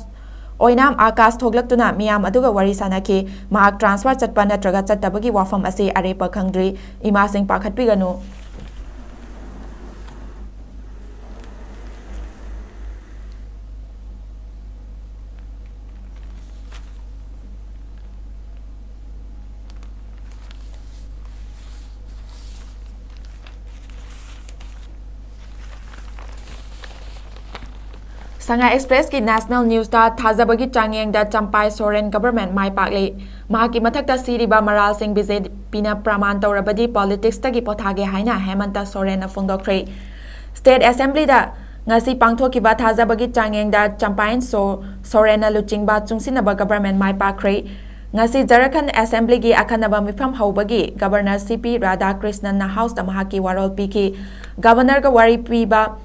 ꯑꯣꯏꯅꯥꯝ ꯑꯥꯀꯥꯁ ꯊꯣꯛꯂꯛꯇꯨꯅ ꯃꯤꯌꯥꯝ ꯑꯗꯨꯒ ꯋꯥꯔꯤ ꯁꯥꯅꯈꯤ꯫ ꯃꯍꯥꯛ transfer ꯆꯠꯄ ꯅꯠꯇ꯭ꯔꯒ ꯆꯠꯇꯕꯒꯤ ꯋꯥꯐꯝ ꯑꯁꯤ ꯑꯔꯦꯞꯄ ꯈꯪꯗ꯭ꯔꯤ꯫ ꯏꯃꯥꯁꯤꯡ ꯄꯥꯈꯠꯄꯤꯒꯅꯨ꯫ Sangha Expressꯀꯤ national newsꯇ ꯊꯥꯖꯕꯒꯤ ꯆꯥꯡꯌꯦꯡꯗ ꯆꯝꯄꯥꯏ ꯁꯣꯔꯦꯟ government ꯃꯥꯏ ꯄꯥꯛꯂꯦ꯫ ꯃꯍꯥꯛꯀꯤ ꯃꯊꯛꯇ ꯁꯤꯔꯤꯕ ꯃꯔꯥꯜꯁꯤꯡ BJPꯅ ꯄ꯭ꯔꯃꯥꯟ ꯇꯧꯔꯕꯗꯤ politicsꯇꯒꯤ ꯄꯣꯊꯥꯒꯦ ꯍꯥꯏꯅ ꯍꯦꯃꯟꯇ ꯁꯣꯔꯦꯟꯅ ꯐꯣꯡꯗꯣꯛꯈ꯭ꯔꯦ꯫ State Assemblyꯗ ꯉꯁꯤ ꯄꯥꯡꯊꯣꯛꯈꯤꯕ ꯊꯥꯖꯕꯒꯤ ꯆꯥꯡꯌꯦꯡꯗ ꯆꯝꯄꯥꯏꯟ ꯁꯣ-, ꯁꯣꯔꯦꯟꯅ ꯂꯨꯆꯤꯡꯕ ꯆꯨꯡꯁꯤꯟꯅꯕ government ꯃꯥꯏ ꯄꯥꯛꯈ꯭ꯔꯦ꯫ ꯉꯁꯤ ꯖꯔꯈꯟ Assemblyꯒꯤ ꯑꯈꯟꯅꯕ ꯃꯤꯐꯝ ꯍꯧꯕꯒꯤ Governor C P ꯔꯥꯙꯥꯀ꯭ꯔꯤꯁꯅꯟꯅ Houseꯇ ꯃꯍꯥꯛꯀꯤ ꯋꯥꯔꯣꯜ ꯄꯤꯈꯤ꯫ Governorꯒ ꯋꯥꯔꯤ ꯄꯤꯕ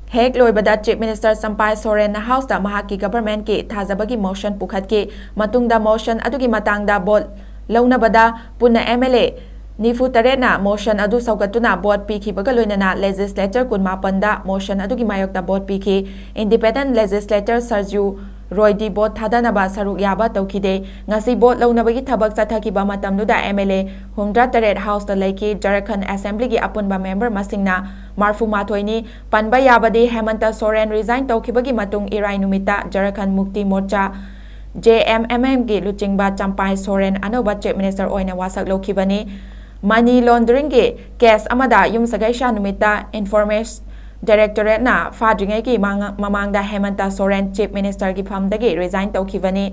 ꯍꯦꯛ ꯂꯣꯏꯕꯗ Chief Minister ꯆꯝꯄꯥꯏ ꯁꯣꯔꯦꯟꯅ Houseꯇ ꯃꯍꯥꯛꯀꯤ governmentꯀꯤ ꯊꯥꯖꯕꯒꯤ motion ꯄꯨꯈꯠꯈꯤ꯫ ꯃꯇꯨꯡꯗ motion ꯑꯗꯨꯒꯤ ꯃꯇꯥꯡꯗ vote ꯂꯧꯅꯕꯗ ꯄꯨꯟꯅ MLA ꯅꯤꯐꯨ ꯇꯔꯦꯠꯅ motion ꯑꯗꯨ ꯁꯧꯒꯠꯇꯨꯅ vote ꯄꯤꯈꯤꯕꯒ ꯂꯣꯏꯅꯅ legislature ꯀꯨꯟꯃꯥꯄꯟꯗ motion ꯑꯗꯨꯒꯤ ꯃꯥꯌꯣꯛꯇ vote ꯄꯤꯈꯤ꯫ Independent legislator ꯁꯔꯖꯨ ꯔꯣꯏꯗꯤ vote ꯊꯥꯗꯅꯕ ꯁꯔꯨꯛ ꯌꯥꯕ ꯇꯧꯈꯤꯗꯦ꯫ ꯉꯁꯤ vote ꯂꯧꯅꯕꯒꯤ ꯊꯕꯛ ꯆꯠꯊꯈꯤꯕ ꯃꯇꯝꯗꯨꯗ MLA ꯍꯨꯝꯗ꯭ꯔꯥ ꯇꯔꯦꯠ Houseꯇ ꯂꯩꯈꯤ꯫ ꯖꯔꯈꯟ Assemblyꯒꯤ ꯑꯄꯨꯟꯕ member ꯃꯁꯤꯡꯅ ꯃꯔꯐꯨ ꯃꯥꯊꯣꯏꯅꯤ꯫ ꯄꯟꯕ ꯌꯥꯕꯗꯤ, ꯍꯦꯃꯟꯇ ꯁꯣꯔꯦꯟ resign ꯇꯧꯈꯤꯕꯒꯤ ꯃꯇꯨꯡ ꯏꯔꯥꯏ ꯅꯨꯃꯤꯠꯇ ꯖꯔꯈꯟ ꯃꯨꯛꯇꯤ ꯃꯣꯔꯆꯥ ꯖꯦ ꯑꯦꯝ ꯑꯦꯝ ꯑꯦꯝꯒꯤ ꯂꯨꯆꯤꯡꯕ ꯆꯝꯄꯥꯏ ꯁꯣꯔꯦꯟ ꯑꯅꯧꯕ Chief Minister ꯑꯣꯏꯅ ꯋꯥꯁꯛ ꯂꯧꯈꯤꯕꯅꯤ꯫ Money launderingꯒꯤ case ꯑꯃꯗ ꯌꯨꯝꯁꯀꯩꯁ ꯅꯨꯃꯤꯠꯇ Information Directorateꯅ ꯐꯥꯗ꯭ꯔꯤꯉꯩꯒꯤ ꯃꯥꯡ-, ꯃꯃꯥꯡꯗ ꯍꯦꯃꯟꯇ ꯁꯣꯔꯦꯟ Chief Ministerꯒꯤ ꯐꯝꯗꯒꯤ resign ꯇꯧꯈꯤꯕꯅꯤ꯫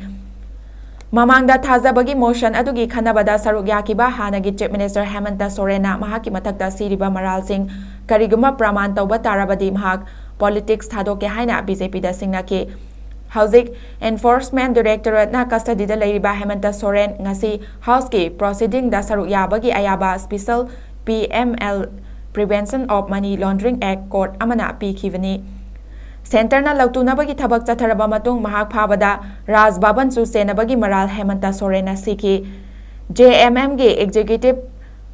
ꯃꯃꯥꯡꯗ ꯊꯥꯖꯕꯒꯤ motion ꯑꯗꯨꯒꯤ ꯈꯟꯅꯕꯗ ꯁꯔꯨꯛ ꯌꯥꯈꯤꯕ ꯍꯥꯟꯅꯒꯤ Chief Minister ꯍꯦꯃꯟꯇ ꯁꯣꯔꯦꯟꯅ ꯃꯍꯥꯛꯀꯤ ꯃꯊꯛꯇ ꯁꯤꯔꯤꯕ ꯃꯔꯥꯜꯁꯤꯡ ꯀꯔꯤꯒꯨꯝꯕ ꯄ꯭ꯔꯃꯥꯟ ꯇꯧꯕ ꯇꯥꯔꯕꯗꯤ ꯃꯍꯥꯛ politics ꯊꯥꯗꯣꯛꯀꯦ ꯍꯥꯏꯅ BJPꯗ ꯁꯤꯡꯅꯈꯤ꯫ ꯍꯧꯖꯤꯛ Enforcement Directorateꯅ custodyꯗ ꯂꯩꯔꯤꯕ ꯍꯦꯃꯟꯇ ꯁꯣꯔꯦꯟ ꯉꯁꯤ Houseꯀꯤ proceedingꯗ ꯁꯔꯨꯛ ꯌꯥꯕꯒꯤ ꯑꯌꯥꯕ Special P M L Prevention of Money Laundering Act court ꯑꯃꯅ ꯄꯤꯈꯤꯕꯅꯤ꯫ Centreꯅ ꯂꯧꯇꯨꯅꯕꯒꯤ ꯊꯕꯛ ꯆꯠꯊꯔꯕ ꯃꯇꯨꯡ ꯃꯍꯥꯛ ꯐꯥꯕꯗ ꯔꯥꯖ ꯚꯕꯟꯁꯨ ꯆꯦꯟꯅꯕꯒꯤ ꯃꯔꯥꯜ ꯍꯦꯃꯟꯇ ꯁꯣꯔꯦꯟꯅ ꯁꯤꯈꯤ꯫ ꯖꯦ ꯑꯦꯝ ꯑꯦꯝꯒꯤ Executive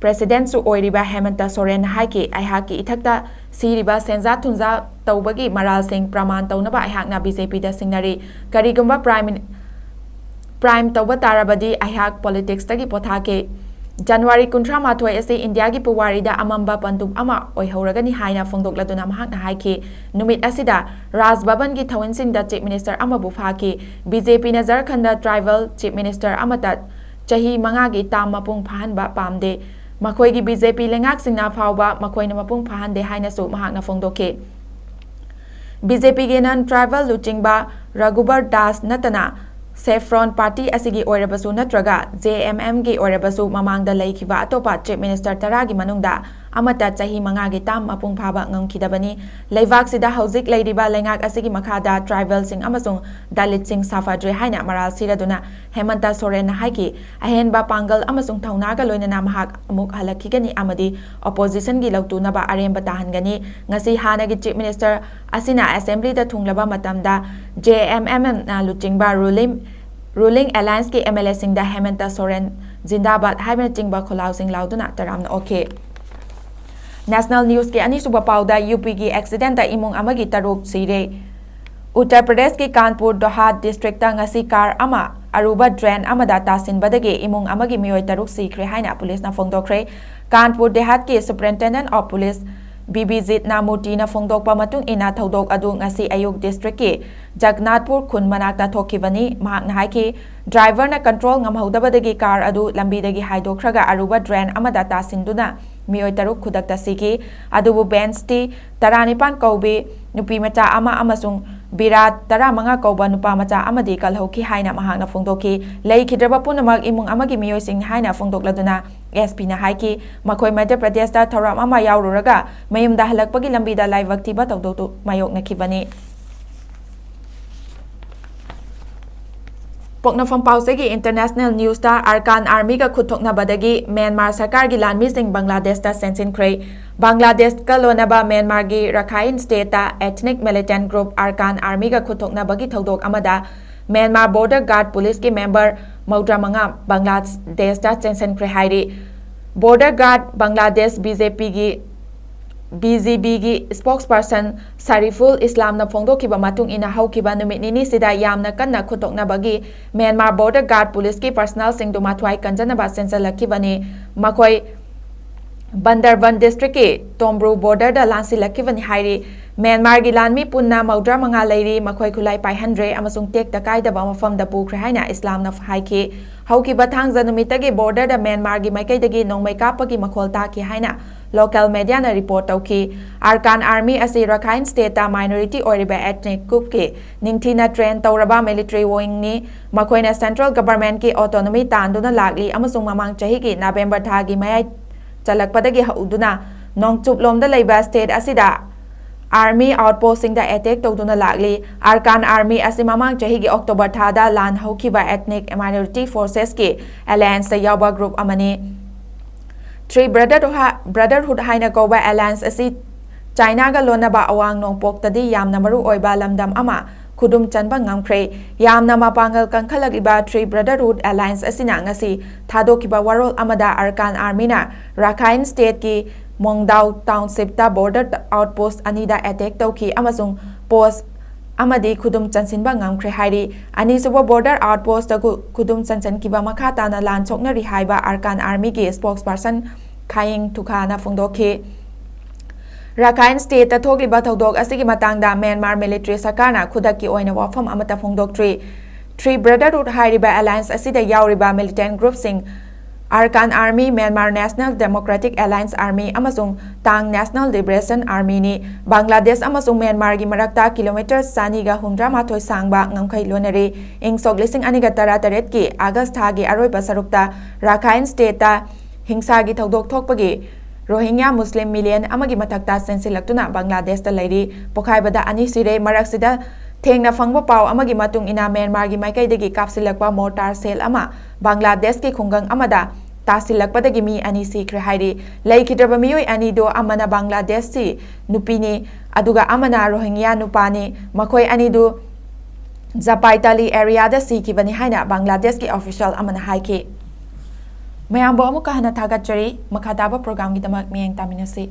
Presidentꯁꯨ ꯑꯣꯏꯔꯤꯕ ꯍꯦꯃꯟꯇ ꯁꯣꯔꯦꯟꯅ ꯍꯥꯏꯈꯤ, "ꯑꯩꯍꯥꯛꯀꯤ ꯏꯊꯛꯇ ꯁꯤꯔꯤꯕ ꯁꯦꯟꯖꯥ ꯊꯨꯝꯖꯥ ꯇꯧꯕꯒꯤ ꯃꯔꯥꯜꯁꯤꯡ ꯄ꯭ꯔꯃꯥꯟ ꯇꯧꯅꯕ ꯑꯩꯍꯥꯛꯅ BJPꯗ ꯁꯤꯡꯅꯔꯤ꯫ ꯀꯔꯤꯒꯨꯝꯕ Prime Min-, prime ꯇꯧꯕ ꯇꯥꯔꯕꯗꯤ ꯑꯩꯍꯥꯛ politicsꯇꯒꯤ ꯄꯣꯊꯥꯈꯤ꯫" ꯖꯅꯋꯥꯔꯤ ꯀꯨꯟꯊ꯭ꯔꯥ ꯃꯥꯊꯣꯏ ꯑꯁꯤ ꯏꯟꯗꯤꯌꯥꯒꯤ ꯄꯨꯋꯥꯔꯤꯗ ꯑꯃꯝꯕ ꯄꯟꯗꯨꯞ ꯑꯃ ꯑꯣꯏꯍꯧꯔꯒꯅꯤ ꯍꯥꯏꯅ ꯐꯣꯡꯗꯣꯛꯂꯗꯨꯅ ꯃꯍꯥꯛꯅ ꯍꯥꯏꯈꯤ, "ꯅꯨꯃꯤꯠ ꯑꯁꯤꯗ ꯔꯥꯖ ꯚꯕꯟꯒꯤ ꯊꯧꯑꯣꯡꯁꯤꯡꯗ Chief Minister ꯑꯃꯕꯨ ꯐꯥꯈꯤ꯫ BJPꯅ ꯖꯔꯈꯟꯗ tribal Chief Minister ꯑꯃꯠꯇ ꯆꯍꯤ ꯃꯉꯥꯒꯤ term ꯃꯄꯨꯡ ꯐꯥꯍꯟꯕ ꯄꯥꯝꯗꯦ꯫ ꯃꯈꯣꯏꯒꯤ BJP ꯂꯩꯉꯥꯛꯁꯤꯡꯅ ꯐꯥꯎꯕ ꯃꯈꯣꯏꯅ ꯃꯄꯨꯡ ꯐꯥꯍꯟꯗꯦ" ꯍꯥꯏꯅꯁꯨ ꯃꯍꯥꯛꯅ ꯐꯣꯡꯗꯣꯛꯈꯤ꯫ BJPꯒꯤ non-tribal ꯂꯨꯆꯤꯡꯕ ꯔꯘꯨꯕꯔ ꯗꯥꯁ ꯅꯠꯇꯅ Saffron Party ꯑꯁꯤꯒꯤ ꯑꯣꯏꯔꯕꯁꯨ ꯅꯠꯇ꯭ꯔꯒ ꯖꯦ ꯑꯦꯝ ꯑꯦꯝꯒꯤ ꯑꯣꯏꯔꯕꯁꯨ ꯃꯃꯥꯡꯗ ꯂꯩꯈꯤꯕ ꯑꯇꯣꯞꯄ Chief Minister ꯇꯔꯥꯒꯤ ꯃꯅꯨꯡꯗ ꯑꯃꯠꯇ ꯆꯍꯤ ꯃꯉꯥꯒꯤ term ꯃꯄꯨꯡ ꯐꯥꯕ ꯉꯝꯈꯤꯗꯕꯅꯤ꯫ ꯂꯩꯕꯥꯛꯁꯤꯗ ꯍꯧꯖꯤꯛ ꯂꯩꯔꯤꯕ ꯂꯩꯉꯥꯛ ꯑꯁꯤꯒꯤ ꯃꯈꯥꯗ tribalꯁꯤꯡ ꯑꯃꯁꯨꯡ Dalitꯁꯤꯡ ꯁꯥꯐꯗ꯭ꯔꯦ ꯍꯥꯏꯅ ꯃꯔꯥꯜ ꯁꯤꯔꯗꯨꯅ ꯍꯦꯃꯟꯇ ꯁꯣꯔꯦꯟꯅ ꯍꯥꯏꯈꯤ꯫ ꯑꯍꯦꯟꯕ ꯄꯥꯡꯒꯜ ꯑꯃꯁꯨꯡ ꯊꯧꯅꯥꯒ ꯂꯣꯏꯅꯅ ꯃꯍꯥꯛ ꯑꯃꯨꯛ ꯍꯜꯂꯛꯈꯤꯒꯅꯤ ꯑꯃꯗꯤ oppositionꯒꯤ ꯂꯧꯇꯨꯅꯕ ꯑꯔꯦꯝꯕ ꯇꯥꯍꯟꯒꯅꯤ꯫ ꯉꯁꯤ ꯍꯥꯟꯅꯒꯤ Chief Minister ꯑꯁꯤꯅ Assemblyꯗ ꯊꯨꯡꯂꯕ ꯃꯇꯝꯗ ꯖꯦ ꯑꯦꯝ ꯑꯦꯝ ꯑꯦꯝꯅ ꯂꯨꯆꯤꯡꯕ ruling, ruling allianceꯀꯤ MLAꯁꯤꯡꯗ "ꯍꯦꯃꯟꯇ ꯁꯣꯔꯦꯟ ꯖꯤꯟꯗꯥꯕꯥꯗ" ꯍꯥꯏꯕꯅꯆꯤꯡꯕ ꯈꯣꯜꯂꯥꯎꯁꯤꯡ ꯂꯥꯎꯗꯨꯅ ꯇꯔꯥꯝꯅ ꯑꯣꯛꯈꯤ꯫ National newsꯀꯤ ꯑꯅꯤꯁꯨꯕ ꯄꯥꯎꯗ, UPꯒꯤ accidentꯇ ꯏꯃꯨꯡ ꯑꯃꯒꯤ ꯇꯔꯨꯛ ꯁꯤꯔꯦ꯫ ꯎꯠꯇꯔ ꯄ꯭ꯔꯗꯦꯁꯀꯤ ꯀꯥꯟꯄꯨꯔ ꯗꯣꯍꯥꯠ districtꯇ ꯉꯁꯤ car ꯑꯃ ꯑꯔꯨꯕ drain ꯑꯃꯗ ꯇꯥꯁꯤꯟꯕꯗꯒꯤ ꯏꯃꯨꯡ ꯑꯃꯒꯤ ꯃꯤꯑꯣꯏ ꯇꯔꯨꯛ ꯁꯤꯈ꯭ꯔꯦ ꯍꯥꯏꯅ ꯄꯨꯂꯤꯁꯅ ꯐꯣꯡꯗꯣꯛꯈ꯭ꯔꯦ꯫ ꯀꯥꯟꯄꯨꯔ ꯗꯦꯍꯥꯠꯀꯤ Superintendent of Police ꯕꯤꯕꯤꯖꯤꯠꯅ ꯃꯨꯔꯇꯤꯅ ꯐꯣꯡꯗꯣꯛꯄ ꯃꯇꯨꯡ ꯏꯟꯅ ꯊꯧꯗꯣꯛ ꯑꯗꯨ ꯉꯁꯤ ꯑꯌꯨꯛ districtꯀꯤ ꯖꯒꯅꯥꯊꯄꯨꯔ ꯈꯨꯟ ꯃꯅꯥꯛꯇ ꯊꯣꯛꯈꯤꯕꯅꯤ꯫ ꯃꯍꯥꯛꯅ ꯍꯥꯏꯈꯤ, driverꯅ control ꯉꯝꯍꯧꯗꯕꯗꯒꯤ car ꯑꯗꯨ ꯂꯝꯕꯤꯗꯒꯤ ꯍꯥꯏꯗꯣꯛꯈ꯭ꯔꯒ ꯑꯔꯨꯕ drain ꯑꯃꯗ ꯇꯥꯁꯤꯟꯗꯨꯅ ꯃꯤꯑꯣꯏ ꯇꯔꯨꯛ ꯈꯨꯗꯛꯇ ꯁꯤꯈꯤ꯫ ꯑꯗꯨꯕꯨ ꯕꯦꯟꯁꯇꯤ ꯇꯔꯥꯅꯤꯄꯥꯟ ꯀꯧꯕꯤ ꯅꯨꯄꯤ ꯃꯆꯥ ꯑꯃ ꯑꯃꯁꯨꯡ ꯕꯤꯔꯥꯠ ꯇꯔꯥꯃꯉꯥ ꯀꯧꯕ ꯅꯨꯄꯥ ꯃꯆꯥ ꯑꯃꯗꯤ ꯀꯜꯍꯧꯈꯤ ꯍꯥꯏꯅ ꯃꯍꯥꯛꯅ ꯐꯣꯡꯗꯣꯛꯈꯤ꯫ ꯂꯩꯈꯤꯗ꯭ꯔꯕ ꯄꯨꯝꯅꯃꯛ ꯏꯃꯨꯡ ꯑꯃꯒꯤ ꯃꯤꯑꯣꯏꯁꯤꯡꯅꯤ ꯍꯥꯏꯅ ꯐꯣꯡꯗꯣꯛꯂꯗꯨꯅ, ꯑꯦꯁ ꯄꯤꯅ ꯍꯥꯏꯈꯤ, ꯃꯈꯣꯏ ꯃꯙ꯭ꯌ ꯄ꯭ꯔꯗꯦꯁꯇ ꯊꯧꯔꯝ ꯑꯃ ꯌꯥꯎꯔꯨꯔꯒ ꯃꯌꯨꯝꯗ ꯍꯜꯂꯛꯄꯒꯤ ꯂꯝꯕꯤꯗ ꯂꯥꯏꯕꯛ ꯊꯤꯕ ꯊꯧꯗꯣꯛꯇꯨ ꯃꯥꯌꯣꯛꯅꯈꯤꯕꯅꯤ꯫ ꯄꯣꯛꯅꯐꯝ ꯄꯥꯎꯆꯦꯒꯤ international newsꯇ, Arakan Armyꯒ ꯈꯨꯠꯊꯣꯛꯅꯕꯗꯒꯤ ꯃ꯭ꯌꯥꯟꯃꯥꯔ ꯁꯔꯀꯥꯔꯒꯤ ꯂꯥꯟꯃꯤꯁꯤꯡ ꯕꯪꯒ꯭ꯂꯥꯗꯦꯁꯇ ꯆꯦꯟꯁꯤꯟꯈ꯭ꯔꯦ꯫ ꯕꯪꯒ꯭ꯂꯥꯗꯦꯁꯀ ꯂꯣꯟꯅꯕ ꯃ꯭ꯌꯥꯟꯃꯥꯔꯒꯤ ꯔꯈꯥꯏꯟ stateꯇ ethnic militant group Arakan Armyꯒ ꯈꯨꯠꯊꯣꯛꯅꯕꯒꯤ ꯊꯧꯗꯣꯛ ꯑꯃꯗ ꯃ꯭ꯌꯥꯟꯃꯥꯔ border guard policeꯀꯤ member ꯃꯧꯗ꯭ꯔꯥ ꯃꯉꯥ ꯕꯪꯒ꯭ꯂꯥꯗꯦꯁꯇ ꯆꯦꯟꯁꯤꯟꯈ꯭ꯔꯦ ꯍꯥꯏꯔꯤ꯫ Border guard ꯕꯪꯒ꯭ꯂꯥꯗꯦꯁ BJPꯒꯤ, BGBꯒꯤ spokesperson ꯁꯔꯤꯐꯨꯜ ꯏꯁꯂꯥꯝꯅ ꯐꯣꯡꯗꯣꯛꯈꯤꯕ ꯃꯇꯨꯡ ꯏꯟꯅ, ꯍꯧꯈꯤꯕ ꯅꯨꯃꯤꯠ ꯅꯤꯅꯤꯁꯤꯗ ꯌꯥꯝꯅ ꯀꯟꯅ ꯈꯨꯠꯊꯣꯛꯅꯕꯒꯤ ꯃ꯭ꯌꯥꯟꯃꯥꯔ border guard policeꯀꯤ personnelꯁꯤꯡꯗꯨ ꯃꯊ꯭ꯋꯥꯏ ꯀꯟꯖꯅꯕ ꯆꯦꯟꯁꯤꯜꯂꯛꯈꯤꯕꯅꯤ꯫ ꯃꯈꯣꯏ ꯕꯟꯗꯔꯕꯟ districtꯀꯤ ꯇꯣꯝꯕ꯭ꯔꯨ borderꯗ ꯂꯥꯟꯁꯤꯜꯂꯛꯈꯤꯕꯅꯤ ꯍꯥꯏꯔꯤ꯫ ꯃ꯭ꯌꯥꯟꯃꯥꯔꯒꯤ ꯂꯥꯟꯃꯤ ꯄꯨꯟꯅ ꯃꯧꯗ꯭ꯔꯥ ꯃꯉꯥ ꯂꯩꯔꯤ, ꯃꯈꯣꯏ ꯈꯨꯠꯂꯥꯏ ꯄꯥꯏꯍꯟꯗ꯭ꯔꯦ ꯑꯃꯁꯨꯡ ꯇꯦꯛꯇ ꯀꯥꯏꯗꯕ ꯃꯐꯝꯗ ꯄꯨꯈ꯭ꯔꯦ ꯍꯥꯏꯅ ꯏꯁꯂꯥꯝꯅ ꯍꯥꯏꯈꯤ꯫ ꯍꯧꯈꯤꯕ ꯊꯥꯡꯖ ꯅꯨꯃꯤꯠꯇꯒꯤ borderꯗ ꯃ꯭ꯌꯥꯟꯃꯥꯔꯒꯤ ꯃꯥꯏꯀꯩꯗꯒꯤ ꯅꯣꯡꯃꯩ ꯀꯥꯞꯄꯒꯤ ꯃꯈꯣꯜ ꯇꯥꯈꯤ ꯍꯥꯏꯅ local mediaꯅ report ꯇꯧꯈꯤ꯫ Arakan Army ꯑꯁꯤ Rakhine stateꯇ minority ꯑꯣꯏꯔꯤꯕ ethnic groupꯀꯤ ꯅꯤꯡꯊꯤꯅ train ꯇꯧꯔꯕ military wingꯅꯤ꯫ ꯃꯈꯣꯏꯅ central governmentꯀꯤ autonomy ꯇꯥꯟꯗꯨꯅ ꯂꯥꯛꯂꯤ ꯑꯃꯁꯨꯡ ꯃꯃꯥꯡ ꯆꯍꯤꯒꯤ November ꯊꯥꯒꯤ ꯃꯌꯥꯏ ꯆꯜꯂꯛꯄꯗꯒꯤ ꯍꯧꯗꯨꯅ ꯅꯣꯡꯆꯨꯞꯂꯣꯝꯗ ꯂꯩꯕ state ꯑꯁꯤꯗ army outpostꯁꯤꯡꯗ attack ꯇꯧꯗꯨꯅ ꯂꯥꯛꯂꯤ꯫ Arakan Army ꯑꯁꯤ ꯃꯃꯥꯡ ꯆꯍꯤꯒꯤ October ꯊꯥꯗ ꯂꯥꯟ ꯍꯧꯈꯤꯕ ethnic minority forcesꯀꯤ allianceꯇ ꯌꯥꯎꯕ group ꯑꯃꯅꯤ꯫ Three Brotherhood ꯍꯥ-, Brotherhood ꯍꯥꯏꯅ ꯀꯧꯕ alliance ꯑꯁꯤ ꯆꯥꯏꯅꯥꯒ ꯂꯣꯟꯅꯕ ꯑꯋꯥꯡ ꯅꯣꯡꯄꯣꯛꯇꯗꯤ ꯌꯥꯝꯅ ꯃꯔꯨ ꯑꯣꯏꯕ ꯂꯝꯗꯝ ꯑꯃ ꯈꯨꯗꯨꯝ ꯆꯟꯕ ꯉꯝꯈ꯭ꯔꯦ꯫ ꯌꯥꯝꯅ ꯃꯄꯥꯡꯒꯜ ꯀꯟꯈꯠꯂꯛꯂꯤꯕ Three Brotherhood alliance ꯑꯁꯤꯅ ꯉꯁꯤ ꯊꯥꯗꯣꯛꯈꯤꯕ ꯋꯥꯔꯣꯜ ꯑꯃꯗ Arakan Armyꯅ Rakhine stateꯀꯤ Mongdao townshipꯇ border outpost ꯑꯅꯤꯗ attack ꯇꯧꯈꯤ ꯑꯃꯁꯨꯡ post ꯑꯃꯗꯤ ꯈꯨꯗꯨꯝ ꯆꯟꯁꯤꯟꯕ ꯉꯝꯈ꯭ꯔꯦ ꯍꯥꯏꯔꯤ꯫ ꯑꯅꯤꯁꯨꯕ border outpostꯇ ꯈꯨ-, ꯈꯨꯗꯨꯝ ꯆꯟꯁꯤꯟꯈꯤꯕ ꯃꯈꯥ ꯇꯥꯅ ꯂꯥꯟ ꯁꯣꯛꯅꯔꯤ ꯍꯥꯏꯕ Arakan Armyꯒꯤ spokesperson Khaing Thukhaꯅ ꯐꯣꯡꯗꯣꯛꯈꯤ꯫ ꯔꯥꯈꯥꯏꯟ ꯁ꯭ꯇꯦꯠꯇ ꯊꯣꯛꯂꯤꯕ ꯊꯧꯗꯣꯛ ꯑꯁꯤꯒꯤ ꯃꯇꯥꯡꯗ ꯃ꯭ꯌꯥꯟꯃꯥꯔ ꯃꯤꯂꯤꯇ꯭ꯔꯤ ꯁꯔꯀꯥꯔꯅ ꯈꯨꯗꯛꯀꯤ ꯑꯣꯏꯅ ꯋꯥꯐꯝ ꯑꯃꯠꯇ ꯐꯣꯡꯗꯣꯛꯇ꯭ꯔꯤ꯫ ꯊ꯭ꯔꯤ ꯕ꯭ꯔꯗꯔꯍꯨꯗ ꯍꯥꯏꯔꯤꯕ ꯑꯦꯂꯥꯌꯟꯁ ꯑꯁꯤꯗ ꯌꯥꯎꯔꯤꯕ militant groups Arakan army, Myanmar national democratic alliance army ꯑꯃꯁꯨꯡ ꯇꯥꯡ ꯅꯦꯁꯅꯦꯜ ꯂꯤꯕꯔꯦꯁꯟ ꯑꯥꯔꯃꯤꯅꯤ꯫ ꯕꯪꯒ꯭ꯂꯥꯗꯦꯁ ꯑꯃꯁꯨꯡ ꯃ꯭ꯌꯥꯟꯃꯥꯔꯒꯤ ꯃꯔꯛꯇ ꯀꯤꯂꯣꯃꯤꯇꯔ ꯆꯅꯤꯒ ꯍꯨꯝꯗ꯭ꯔꯥ ꯃꯥꯊꯣꯏ ꯁꯥꯡꯕ ꯉꯝꯈꯩ ꯂꯣꯟꯅꯔꯤ꯫ ꯏꯪ ꯁꯣꯛ ꯂꯤꯁꯤꯡ ꯑꯅꯤꯒ ꯇꯔꯥꯇꯔꯦꯠꯀꯤ ꯑꯥꯒꯁ ꯊꯥꯒꯤ ꯑꯔꯣꯏꯕ ꯁꯔꯨꯛꯇ ꯔꯥꯈꯥꯏꯟ ꯁ꯭ꯇꯦꯠꯇ ꯍꯤꯡꯁꯥꯒꯤ ꯊꯧꯗꯣꯛ ꯊꯣꯛꯄꯒꯤ ꯔꯣꯍꯤꯡꯌꯥ ꯃꯨꯁꯂꯤꯝ ꯃꯤꯂꯤꯌꯟ ꯑꯃꯒꯤ ꯃꯊꯛꯇ ꯆꯦꯟꯁꯤꯜꯂꯛꯇꯨꯅ ꯕꯪꯒ꯭ꯂꯥꯗꯦꯁꯇ ꯂꯩꯔꯤ꯫ ꯄꯣꯈꯥꯏꯕꯗ ꯑꯅꯤ ꯁꯤꯔꯦ꯫ ꯃꯔꯛꯁꯤꯗ ꯊꯦꯡꯅ ꯐꯪꯕ ꯄꯥꯎ ꯑꯃꯒꯤ ꯃꯇꯨꯡ ꯏꯟꯅ, ꯃ꯭ꯌꯥꯟꯃꯥꯔꯒꯤ ꯃꯥꯏꯀꯩꯗꯒꯤ ꯀꯥꯞꯁꯤꯜꯂꯛꯄ ꯃꯣꯔꯇꯥꯔ ꯁꯦꯜ ꯑꯃ ꯕꯪꯒ꯭ꯂꯥꯗꯦꯁꯀꯤ ꯈꯨꯡꯒꯪ ꯑꯃꯗ ꯇꯥꯁꯤꯜꯂꯛꯄꯗꯒꯤ ꯃꯤ ꯑꯅꯤ ꯁꯤꯈ꯭ꯔꯦ ꯍꯥꯏꯔꯤ꯫ ꯂꯩꯈꯤꯗ꯭ꯔꯕ ꯃꯤꯑꯣꯏ ꯑꯅꯤꯗꯨ ꯑꯃꯅ ꯕꯪꯒ꯭ꯂꯥꯗꯦꯁꯁꯤ ꯅꯨꯄꯤꯅꯤ, ꯑꯗꯨꯒ ꯑꯃꯅ ꯔꯣꯍꯤꯡꯌꯥ ꯅꯨꯄꯥꯅꯤ꯫ ꯃꯈꯣꯏ ꯑꯅꯤꯗꯨ ꯖꯄꯥꯏꯇꯥꯂꯤ ꯑꯦꯔꯤꯌꯥꯗ ꯁꯤꯈꯤꯕꯅꯤ ꯍꯥꯏꯅ ꯕꯪꯒ꯭ꯂꯥꯗꯦꯁꯀꯤ ꯑꯣꯐꯤꯁꯤꯌꯦꯜ ꯑꯃꯅ ꯍꯥꯏꯈꯤ꯫ ꯃꯌꯥꯝꯕꯨ ꯑꯃꯨꯛꯀ ꯍꯟꯅ ꯊꯥꯒꯠꯆꯔꯤ꯫ ꯃꯈꯥ ꯇꯥꯕ ꯄ꯭ꯔꯣꯒ꯭ꯔꯥꯝꯒꯤꯗꯃꯛ ꯃꯤꯠꯌꯦꯡ ꯇꯥꯃꯤꯟꯅꯁꯤ꯫